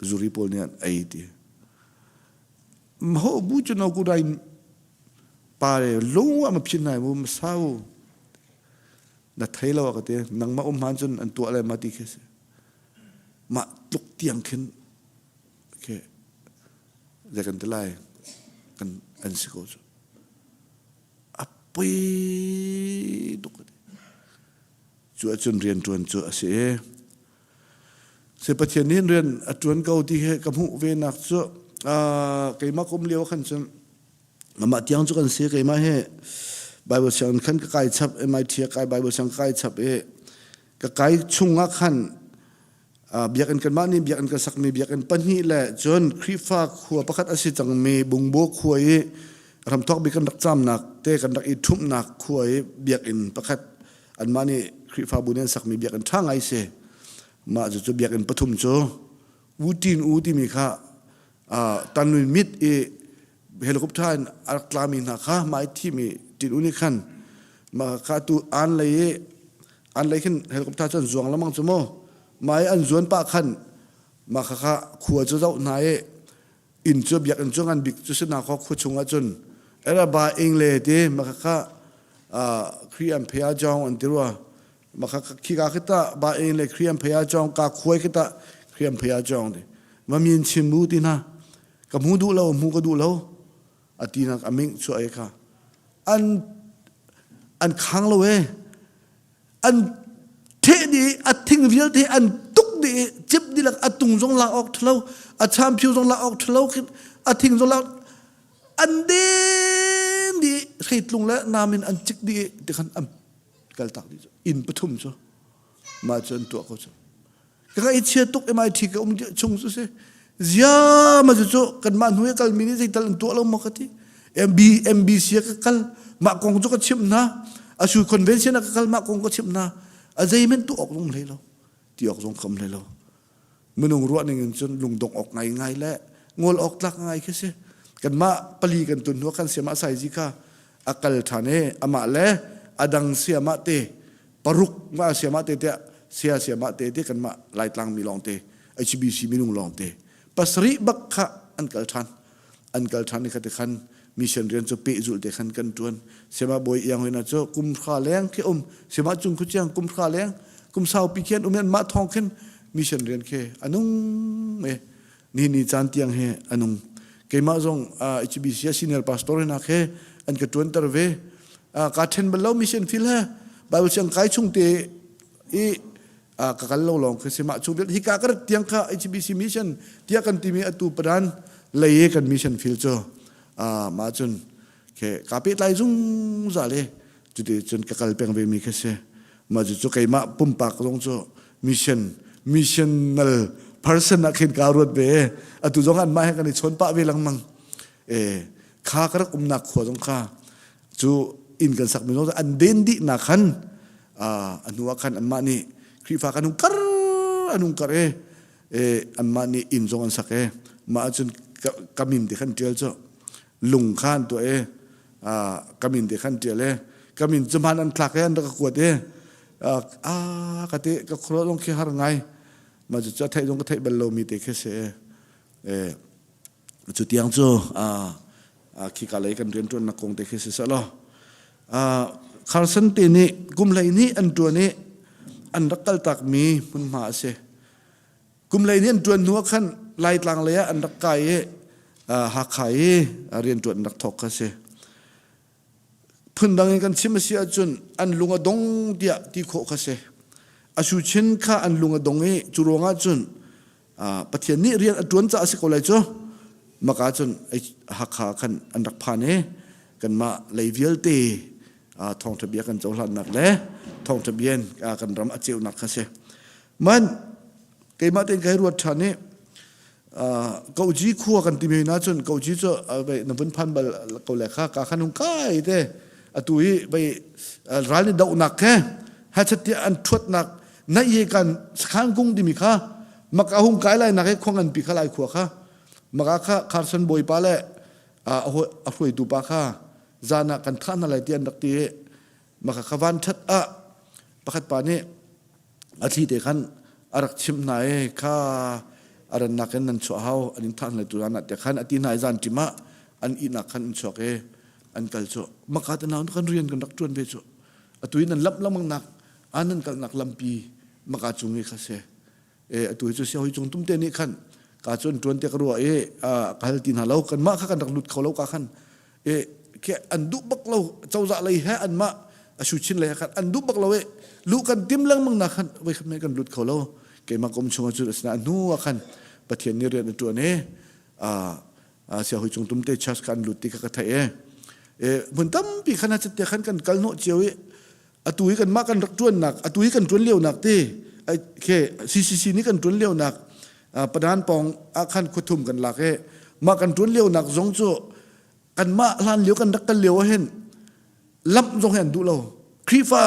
zuri pawl nih an ei ti ho bu cu no ku dai pa le lung ah ma phin nai mu sau na thei lo ka ti nangmah um han cun an tuah le ma ti khi si mah tluk tiang khin ke zei kan ti lai kan an si ko cu a poi tuk cu ahcun rian ṭuan cu a si i Se Pathian nih rian a ṭuan ko ti he ka hmuh ve nak cu keimah kum lio khan cun amah tiang cu kan si keimah he Bible sianginn khan ka kai chap MIT a kai Bible siang ka kai chap i ka kai chung ah khan biakinn kanmah nih biakinn kan sakmi biakinn pahnih le cun Khrihfa khua pakhat a si cangmi Bungbo khua i ramthok bik kan rak camnak te kan rak i ṭhumhnak khua i biakinn pakhat anmah nih Khrihfabu nih an sakmi biakinn ṭha ngai si. Mah cu biakinn pathum cu U Tin U timi kha Tanwin mit i helicopter in a rak tlami hna kha mah i thimi Tin U nih khan mah kha tu an lei i an lei khin helicopter cu an zuang lamang cu mu mah i an zuan pah khan mah kha kha khua cu zoh hna i inn cu biakinn cu ngan bik cu si na kho khua chung ahcun era ba ing le ti maka kha khri an phea jong an ti rua maka khi ka khita ba ing le khri an phea jong ka khuai khita khri an phea jong ti ma min chim mu ti na ka mu duh lo mu ka duh lo ati nak aming chu ai kha an an khang lo e an theh dih a thing vialte an tuk dih cip dihlak a tung zong lak awk ṭhalo a champhiu zong lak awk ṭhalo a thing zong lak an den dih hreitlung le nam in an cik dih ti khan an kal tak dih inn pathum cu mah cu an tuah ko cu ka ngaihchia tuk MIT ka um chung cu si zia ma cu cu kanmah hnu i kalmi nih zeital an tuah lo maw ka ti MB MBC ah ka kal mah kong cu ka chimh hna asu convention ah ka kal mah kong ka chimh hna a zeimen tuah awk zong hlei lo ti awk zong kham hlei lo minung ruah ning in cun lungdong awk ngai ngai le ngol awk tlak ngai khi si kanmah pali kan tun hnu kan siamah saizi kha a kal ṭhan i amah le adang siamah te paruk ma siamah te tiah sia siamah te te kanmah Laitlang mi lawng te HBC minung lawng te pasarih bak kha an kal ṭhan an kal ṭhan i khate khan mission rian cu pehzulh te khan kan ṭuan siamah bawi iang hoina cu kum hra leng khi um siamah cung khu chiang kum hra leng kum saupi khian um an mah thong khin mission rian khi anung me ni ni caan tiang he anung keimah zong HBC senior pastor hinak he an ka ṭuanter ve ka ṭhen bal lo mission field he Bible siang kai chung te i ka kal lo lawng khi si mah chung hi ka ka rat tiang kha HBC mission tiah kan timi atu padan lei kan mission field cu mah cun ke ka pehtlai zungzal i cuti cun ka kal peng ve mi khi si mah cu keimah pumpak zong cu mission missional person ah khin kaa ruat ve atu zong an mah he kan i chawn pah ve lengmang e kha ka rak umnak khua zong kha cu inn kan sak mi zong an den dih nak khan a hnu ah khan anmah nih Khrihfa kan hung kar an hung kar e e anmah nih inn zong an sak e mah ahcun ka min te khan ṭial cu lung kha an tuah e ka min te khan ṭial e ka min cu hman an thlak e an rak ka kuat e a ka te ka khuaruah zong khi har ngai. Mah cu theih zong ka theih bal lomi te khi si. E cu tiang cu khika lei kan rianṭuannak kong te khi si seh law. Carson te nih kum 12 an ṭuan i an rak kaltakmi hmunhma a si. Kum 12 an ṭuan hnu ah khan Laitlang lei ah an rak kai i Hakha i rianṭuan an rak thawk kha si. Phundang in kan chim a si ahcun an lung a dong tiah ti khawh kha si. A suchin kha an lung a dong i cu ruangah cun Pathian nih rian a ṭuan caah a si ko lai cu. Maka cun Hakha khan an rak phan i kanmah lei vialte thawngṭha bia kan cohlannak le thawngṭha bia in kan ram a ceunak kha si. Man keimah tein ka hei ruat ṭhan i Koji khua kan timi na cun Koji cu na vun phan bal ko le kha ka khan hung kai te atu hi bei ral ni dohnak khe hachat tiah an thuatnak na ye kan sakhan kung timi kha maka hung kai lai nak he khua ngan pi kha lai khua kha maka kha Carson bawipa le a hruaitu pa kha zan ah kan thah hna lai ti an rak ti maka kha van that ah pakhat pa nih a thli te khan a rak chimh hna i kha a rannak in nan chuah hau an in thah hna tu zan ah te khan a ti hna i zan ṭim ah an ihnak khan an chuak i an kal cu maka te nau kan rian kan rak ṭuan ve cu atu in nan lamh lengmang nak an nan kalnak lampi maka cung i kha se e atu hi cu siahui cung tum te nih khan ka cun ṭuan te ka ruah i ka hal ti hna lo kanmah kha kan rak lut kho lo ka khan e ke an duh bak lo cozah lei he anmah a suchin lei khan an duh bak lo e lu kan tim lengmang na khan voi khat me kan lut kho lo keimah kum chung cu asina hnu ah khan pathian nih rian a tuan e a sia hui cung tum te church kan lut ti kha ka thei e e mun tampi khan a te khan kan kal no chiu i atu hi kan mah kan rak tuannak atu hi kan tuan lio nak te ke CCC nih kan tuan lio nak padan pong ah khan khuathum kan lak e mah kan tuan lio nak zong cu kan mah hlan lio kan rak kal lio ah hin lamp zong hi an duh lo Khrihfa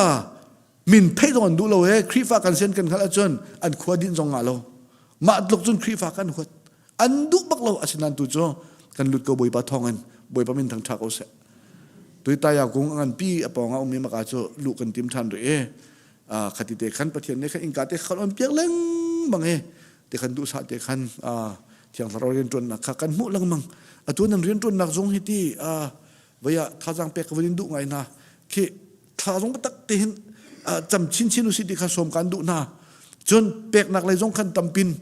min theih zong an duh lo e Khrihfa kan sen kan hngalh ahcun an khua din zong ngah lo mah tluk cun Khrihfa kan huat an duh bak lo asinain tu cu kan lut ko Bawipa thawngin Bawipa min thangṭha ko seh tuitaya kung a nganpi a pawng ah ummi maka cu luh kan tim ṭhan rih i khati te khan Pathian nih khan innka te khan on piak lengmang i te khan duhsah te khan thiang thlarau rianṭuannak kha kan hmuh lengmang atu nan rianṭuannak zong hi ti vei ah thazaang pek ka van in duh ngai hna khi thla zong tak te hin cam chinchin usih ti kha sawm kan duh hna cun peknak lei zong khan tampin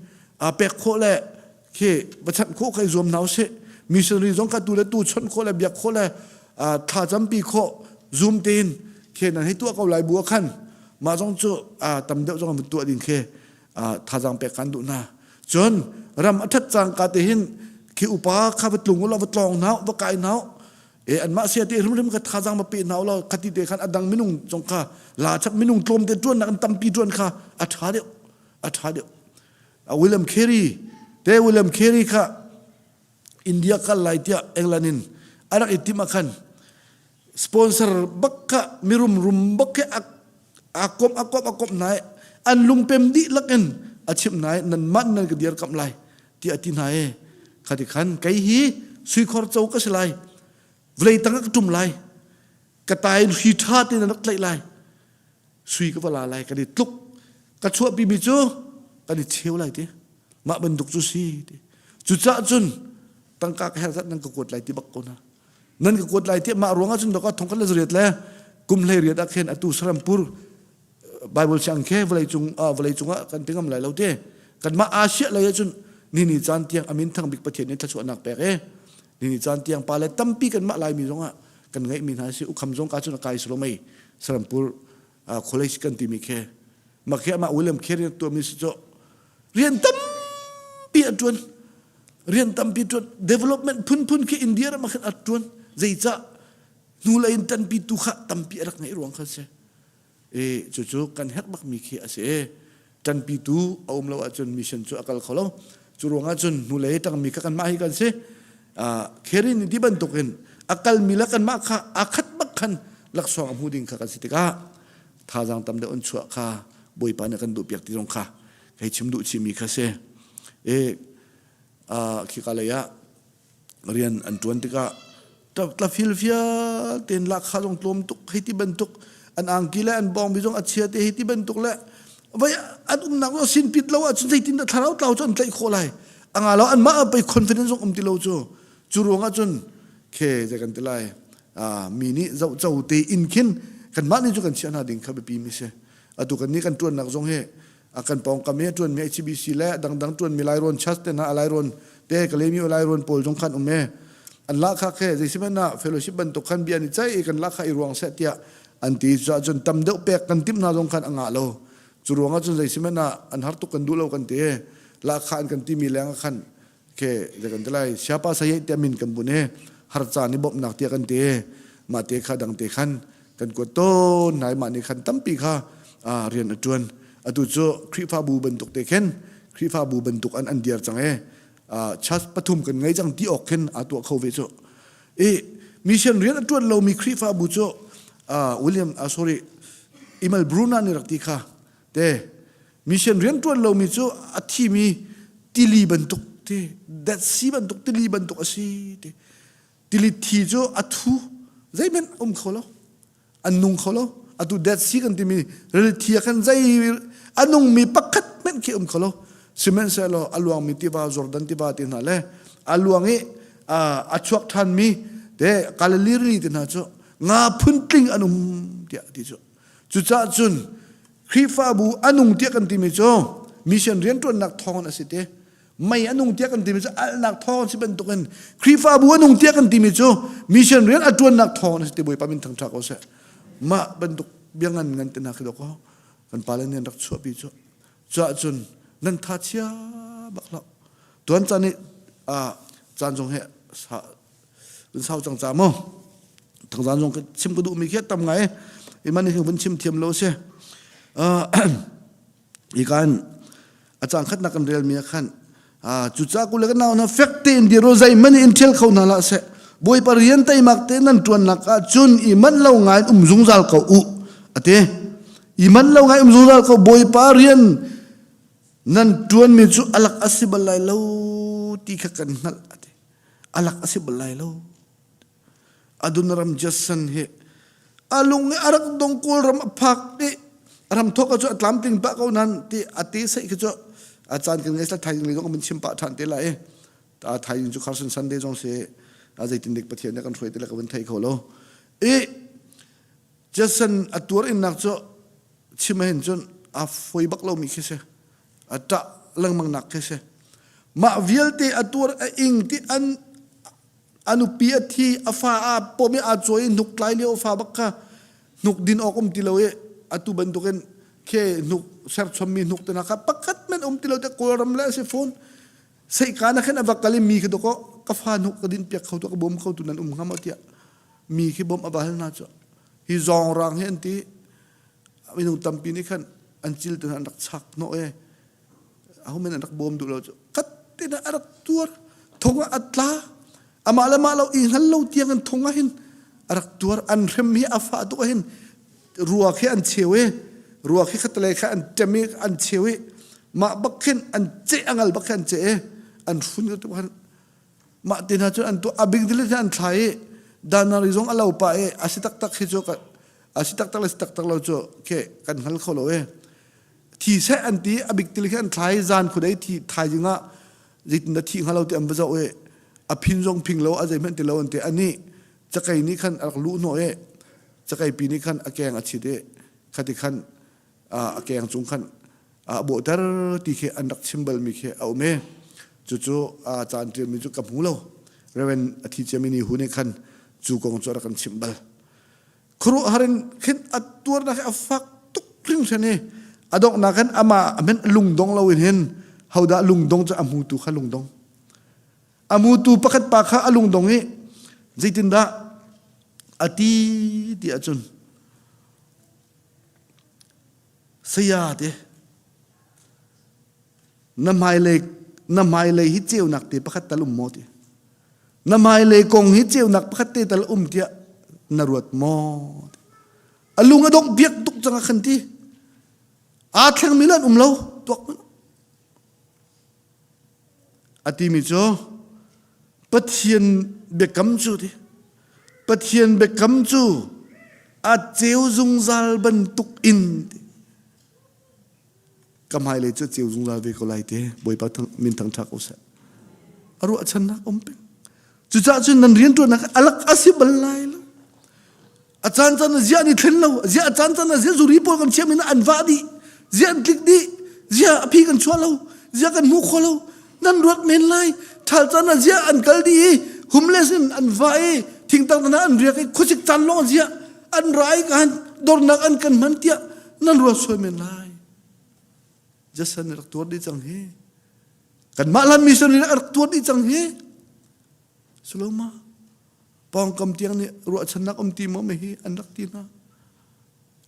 pek khawh le khi va chanh khawh kha i zuam hna usih missionary zong kha tu le tu chawnh khawh le biak khawh le thla campi khawh zoom tein khi nan hei tuah ko lai bu khan mah zong cu tam deuh zong an tuah ding khi thazaang pek kan duh hna cun ram a that cang ka te hin khi upa kha va tlung ulaw va tlawng hna va kai hna e anmah sia te hrimhrim kha thazaang ma pe hna ulaw khati te khan adang minung zong kha la chap minung tlawm te tuan nak an tampi tuan kha a tha deuh a tha deuh William Carey te William Carey kha India kal lai tiah England in a rak i tim ah khan sponsor bak kha mirum rum bak khi a komh a komh a komh hna i an lungpem dihlak in a chimh hna i nan mah nan ka dirkamh lai tiah a ti hna i khati khan kei hi suikhor co ka si lai vawlei tang ah ka ṭum lai ka tai in hri ṭha tein an rak tlaih lai sui ka va la lai kan i tluk ka chuahpimi cu kan i cheu lai ti mah bantuk cu si ti cucaah cun tangka ka herh zat nan ka kuat lai ti bak ko na nan ka kuat lai ti mah ruangah cun doka thong kan le zariat le kum hlei riat ah khin atu sarampur Bible siang khe vawlei cung vawlei cungah kan ti ngam lai lo te kanmah Asia lei ahcun ni ni caan tiang amin thang bik Pathian nih thluachuahnak pek e ni ni caan tiang pa le tampi kanmah Laimi zongah kan ngeihmi hna si ukham zong ka cun a kai silo mei Sarampur college kan timi khe mah khi amah William Carey tuahmi si cu rian tampi a tuan rian tampi tuan development phunphun khi India ram ah khan a tuan zeicah hnulei in tanpi tu kha tampi a rak ngeih ruang kha si e cucu kan herh bakmi khi a si ṭanpitu a um lo ahcun mission cu a kal kho lo cu ruangah cun hnulei ṭangmi kha kanmah hi kan si Carey nih ti bantukin a kalmi le kanmah kha aa khat bak khan laksawng a hmu ding kha kan si tikah thazaang tam deuh an chuah kha Bawipa nih kan duhpiak ti zong kha hei chim duh chihmi kha si e khika lei ah rian an ṭuan tikah tlafil vialte in lahkhah zong tlawm tuk hei ti bantuk an angki le an bawngbi zong a chia te hei ti bantuk le. Vai an umnak lo sin pit lo ahcun zeitin dah thlarau tlau cu an tlaih khawh lai? Anga lo anmah ah pei confidence zong um ti lo cu. Cu ruang ah cun khe zei kan ti lai mi nih zohco te in khin kanmah nih cu kan chiah hna ding kha biapi mi si. Atu kan nih kan ṭuannak zong hi a kan pawngkam i ṭuanmi HBC le dangdang ṭuanmi Lairawn Church te hna Lairawn te Kalemi Lairawn pawl zong khan um e an lahkhah khe zeisihmanh ah fellowship bantuk khan bia ni cai i kan lahkhah i ruang seh tiah an ti cuah cun tam deuh pek kan timh hna zong khan a ngah lo cu ruang ah cun zeisihmanh ah an har tuk kan duh lo kan ti lahkhah an kan timi leng ah khan ke zei kan ti lai siapa sayeh tiah min kan bun i har caan i bawmhnak tiah kan ti mah te kha dang te khan kan kuat tawn nai mah nih khan tampi kha rian a ṭuan atu cu Khrihfabu bantuk te khin Khrihfabu bantuk an an diar cang e church pathum kan ngei cang ti awk khin aa tuah kho ve cu i mission rian a ṭuan lomi Khrihfabu cu William sorry Emil Bruna nih rak ti kha te mission rian ṭuan lomi cu a thimi tili bantuk ti Dead Sea bantuk tili bantuk a si ti tili thi cu a thu zeihmanh um kho lo an nung kho lo atu Dead Sea kan timi rili thi ah khan zei a nungmi pakhat hmanh khi um kho lo sihmanhsehlaw a luangmi tiva Jordan tiva te hna le a luang i a chuak ṭhanmi te Galilee rili te hna cu nga phuntling an um tiah ti cu cucaah cun Khrihfabu a nung tiah kan timi cu mission rianṭuannak thawngin a si te. Mei a nung tiah kan timi cu alnak thawng si bantukin Khrihfabu a nung tiah kan timi cu mission rian a ṭuannak thawngin a si te Bawipa min thangṭha ko seh. Mah bantuk bia ngan ngan te hna khi dawk kan pale nih an rak chuahpi cu. Cuah cun nan tha chia bak hlah. Tuan caan i caan zong he vun sau cang ca mu thangzan zong chim ka duhmi khi tam ngai i man hi vun chim thiam lo si i kan a cang khat nak kan rel mi khan cu ca ku le kan nau na fek tein dir ro zei man in thial kho hna la se bawipa rian teimak te nan tuan nak ah cun i man lo ngai um zungzal ko u ate i man lo ngai um zungzal ko bawipa rian nan tuan mi cu alak asi bal lai lo ti kha kan hngalh ate alak a si bal lai lo Adoniram Judson hi a lung i a rak dong Kawlram a phak i ram thawk cu a tlamtling pah ko nan ti a te sei khi cu a caan kan ngei thai ding zong kan chim pah ṭhan te lai a thai ding cu Carson Sunday zong si a zeitin dik Pathian nih kan hruai te le ka vun thei kho lo i Judson a tuar innak cu chim hin cun a foi bak lomi khi si a ṭah lengmang nak khi si mah vialte a tuar a ing ti an a nupi a thi a fa a pom i aa cawi i hnuk tlai lio fa bak kha hnuk din awk um ti lo i atu bantukin khe hnuk serchommi hnuk te hna kha pakhat men um ti lo te kawlram le a si fawn seika na khin a va kal i mi khi dawkaw ka fa hnuk ka din piak kho tu ka bawm kho tu nan um hnga maw tiah mi khi bawmh a va hal hna cu hi zawng rang hi an ti minung tampi nih khan an cil te an rak chak hnawh e aho men an rak bawm duh lo cu khat te na a rak tuar thong ah a tla amah le mah lo i hngal lo tiang an thong ah hin a rak tuar an hrem hi a fah tuk ah hin ruak hi an cheu i ruak hi khatale kha an ṭem i an cheu i mah bak khin an ceh angal bak khin an ceh i an hrun tu khan mah te hna cun an tuah a bing dil an thlai i danari zong a lo pah i a si taktak hi cu a si taktak le si taktak lo cu ke kan hngal kho lo e thi seh an ti a bik til khi an thlai zan khudei thi thaizing ah zeitin dah thi hnga lo ti an va zoh i a phin zong phing lo a zeihmanh ti lo an ti ani cakei nih khan a rak luh hnawh i cakei pi nih khan a keng a chit i khati khan a keng cung khan a bawhter ti khi an rak chim balmi khi a um i cucu caan ṭialmi cu ka hmu lo Reverend a thi ciami ni hu nih khan cu kong cu a rak kan chimh bal khuaruahhar in khin a tuarnak hi a fak tuk hringhran i a donghnak khan amah a men lungdong lo in hin hodah lungdong cu a hmutu kha lungdong a hmutu pakhat pa kha a lungdong i zeitindah a ti ti ahcun Saya te na hmailei na hmailei hi ceunak te pakhat tal um maw ti na hmailei kong hi ceunak pakhat te tal um tiah na ruat maw a lung a dongh biak tuk cang a khan ti aa thlengmi lan um lo tuak A timi cu Pathian biakam cu ti Pathian biakam cu a ceu zungzal bantuk in ti. Ka hmailei cu ceu zungzal ve ko lai te. Bawipa min thangṭha ko seh. A ruahchannak um peng. Cucaah cun nan rianṭuannak alak a si bal lai lo. A caan caan ah ziah an i thlen lo. Ziah a caan caan ah ziah zuri pawl kan chiah min an vah dih. Ziah an tlik dih. Ziah a phi kan chuah lo. Ziah kan hmu kho lo. Nan ruat men lai. Ṭhal caan ah ziah an kal dih i homeless in an vah i thingtang hna an riak i khuasik caan lawng ziah an ra i kan dornak an kan hman tiah nan ruat sual men lai. Jason rak tuar dih cang hi. Kanmah lam missionary a rak tuar dih cang hi. Suloma pawngkam tiang nih ruahchannak um ti maw hi an rak ti hna.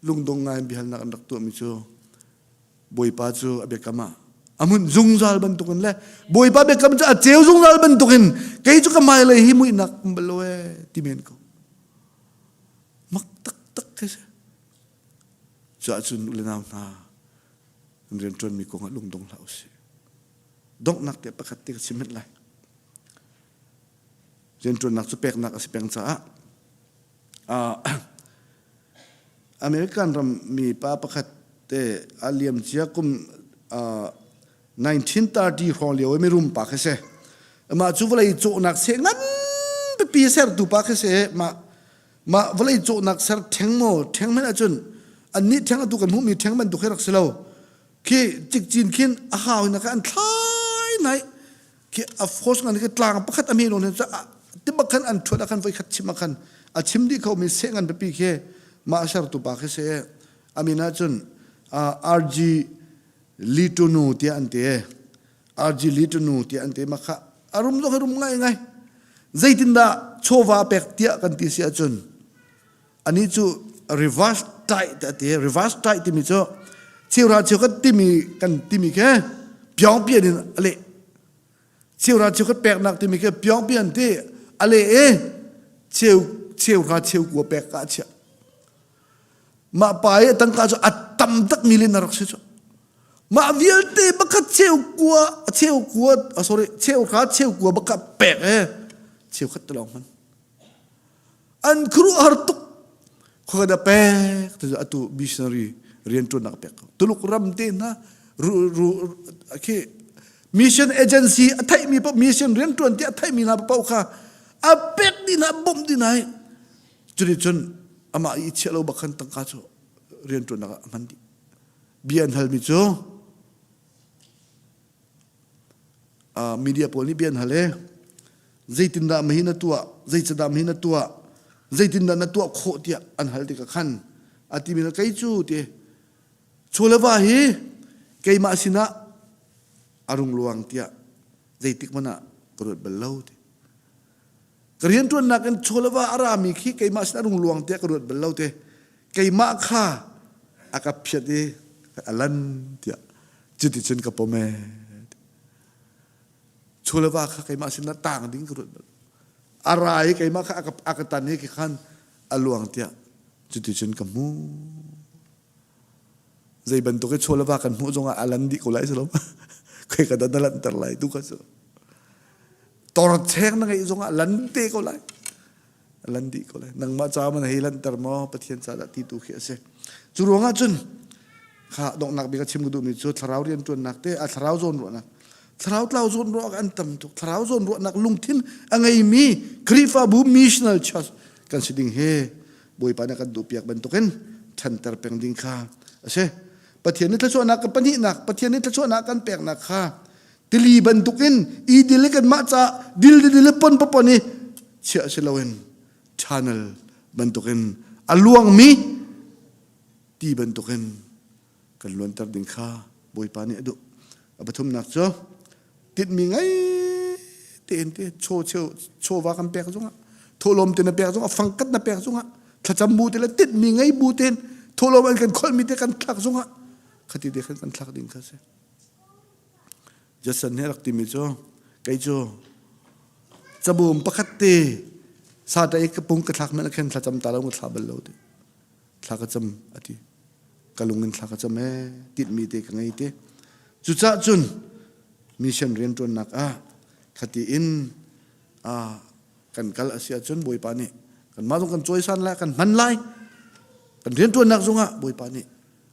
Lungdong ngai in biahalnak an rak tuahmi cu Bawipa cu a biakam ah a hmun zungzal bantukin le Bawipa biakam cu a ceu zungzal bantukin kei cu ka hmailei hi muihnak um bal lo ee ti men ko. Mak taktak khi si. Cuah cun u le nau hna kan rianṭuanmi kong ah lungdong hlah usih. Donghnak te pakhat te ka chim hmanh lai. Rianṭuannak cu peknak a si peng caah American ram mi pa pakhat te a liam cia kum 1930 hrawng lio i mirum pa khi si. Mah cu vawlei cawhnak seh ngan pipi sertu pa khi si. Mah mah vawlei cawhnak ser ṭheng maw ṭheng hmanh ahcun annih ṭheng atu kan hmuhmi ṭheng bantuk hi rak si lo. Khi cikcin khin a hau in an thlai nai khi a force ngan khi tlang pakhat a me lo ne tibak khan an thuat khan voi khat chim khan a chim dih kho mi seh ngan pipi khi mah sertu pa khi se amin ahcun RG Litunu tiah an ti RG Litunu tiah an ti ma kha a rum zong hi rum ngai ngai zeitindah chawva pek tiah kan ti si ahcun Anih cu reverse tithe a ti. Reverse tithe timi cu cheuhra cheukhat timi kan timi khi piongpian in a leh. Cheuhra cheukhat peknak timi khi piongpian ti a leh i cheu cheuhra cheukua pek ka chiah. Mah pa i tangka cu a tam tak mi len a rak si cu. Mah vialte bakhat cheukua cheukua sorry cheuhra cheukua baka pek e cheukhat te lawng hman. An khuaruahhar tuk. Khua da pek ti atu missionary rianṭuannak pek ko. Tuluk ram te hna ru khi mission agency a theihmi paoh mission rianṭuan ti a theihmi hna paoh kha a pek dih hna bawmh dih hna hi cuti cun amah i chiah lo bak khan tangka cu rianṭuannak ah a hman dih. Bia an halmi cu media pawl nih bia an hal i zeitindah mahi na tuah zeicadah mahi na tuah zeitindah na tuah khawh tiah an hal tikah khan a timi na kei cu ti chawleva hi keimah sinah a rung luang tiah zeitik hmanh ah ka ruat bal lo ti ka rianṭuannak in chawleva a rami khi keimah sinah a rung luang tiah ka ruat bal lo ti keimah kha a ka phiat i a lan tiah cuticun ka pom ee chulava kha keimah sinah tang ding ka ruat bal a ra i keimah kha a ka tan i khan a luang tiah cuticun ka hmu zei bantuk i chawlava kan hmuh zongah a lan dih ko lai si lo khoi ka dan a lanter lai tu kha cu tor cheng na ngeih zongah lan te ko lai lan dih ko lai nangmah ca man hei lanter maw pathian ca dah ti tu khi a si cu ruangah cun kha donghnak bik a chim ka duhmi cu thlarau rianṭuannak te a thlarau zawn ruahnak thlarau tlau zawn ruah an tam tuk thlarau zawn ruahnak lungthin a ngeimi Khrihfabu missional church kan si ding hi Bawipa nih kan duhpiak bantukin ṭhanter peng ding kha a si Pathian nih thluachuahnak kan pahnihnak Pathian nih thluachuahnak kan peknak kha tili bantukin i dil i kanmah ca dil dil i pon pon i chiah si loin channel bantukin a luangmi ti bantukin kan luanter ding kha Bawipa nih a duh. A pathumnak cu tinhmi ngei tein te chaw cheu chawva kan pek zongah thawhlawm te na pek zongah fangkat na pek zongah thlacam bu te le tinhmi ngei bu tein thawhlawm an kan kholhmi te kan thlak zongah khati te khan kan thlak ding kha si. Jason nih a rak timi cu kei cu cabawm pakhat te sata i ka pung ka thlak hmanh khin thlacam ta lo ka thla bal lo ti thla ka cam a ti ka lung in thla ka cam ee tinhmi te ka ngei te cucah cun mission rianṭuannak ah khati in kan kal a si ahcun Bawipa nih kanmah zong kan cawisan lai kan hman lai kan rianṭuannak zongah Bawipa nih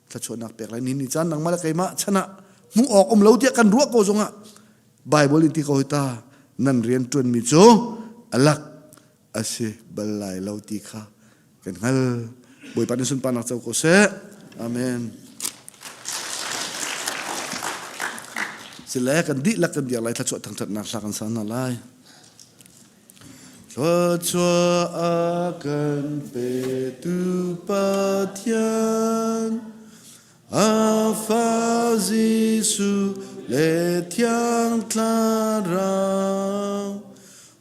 Thluachuahnak pek lai ni ni caan nangmah le keimah chan ah hmuh awk um lo tiah kan ruah ko zongah Bible in ti ko hi ta nan rian ṭuanmi cu alak a si bal lai lo ti kha kan hngal. Bawipa nih sunparnak co ko seh. Amen. Sile kan dihlak kan biak lai thluachuah thangṭhatnak hla kan sa hna lai. Thluachuah a kan petu Pathian, a fa Jesuh le Thiang Thlarau,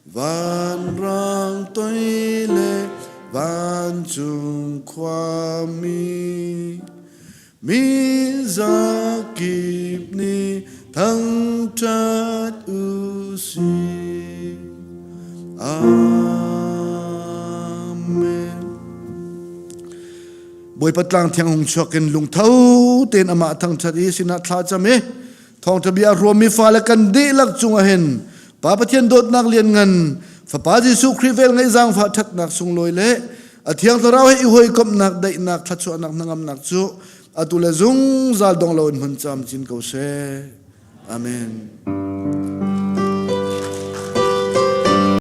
vanrang toi le vancung khuami, mi zakip nih thangṭhat u sih. Amen. Bawipa tlang thiang hung chuak in lungtho tein amah thangṭhat i sinah thla cam i thawngṭha bia ruammi fale kan dihlak cungah hin Pa Pathian dawtnak lianngan Fapa Jesuh Khrih vel ngeih zaangfah ṭhatnak sunglawi le a Thiang Thlarau he i hawikomhnak daihnak thluachuahnak hnangamnak cu atu le zungzal dong loin hmun camcin ko seh. Amen.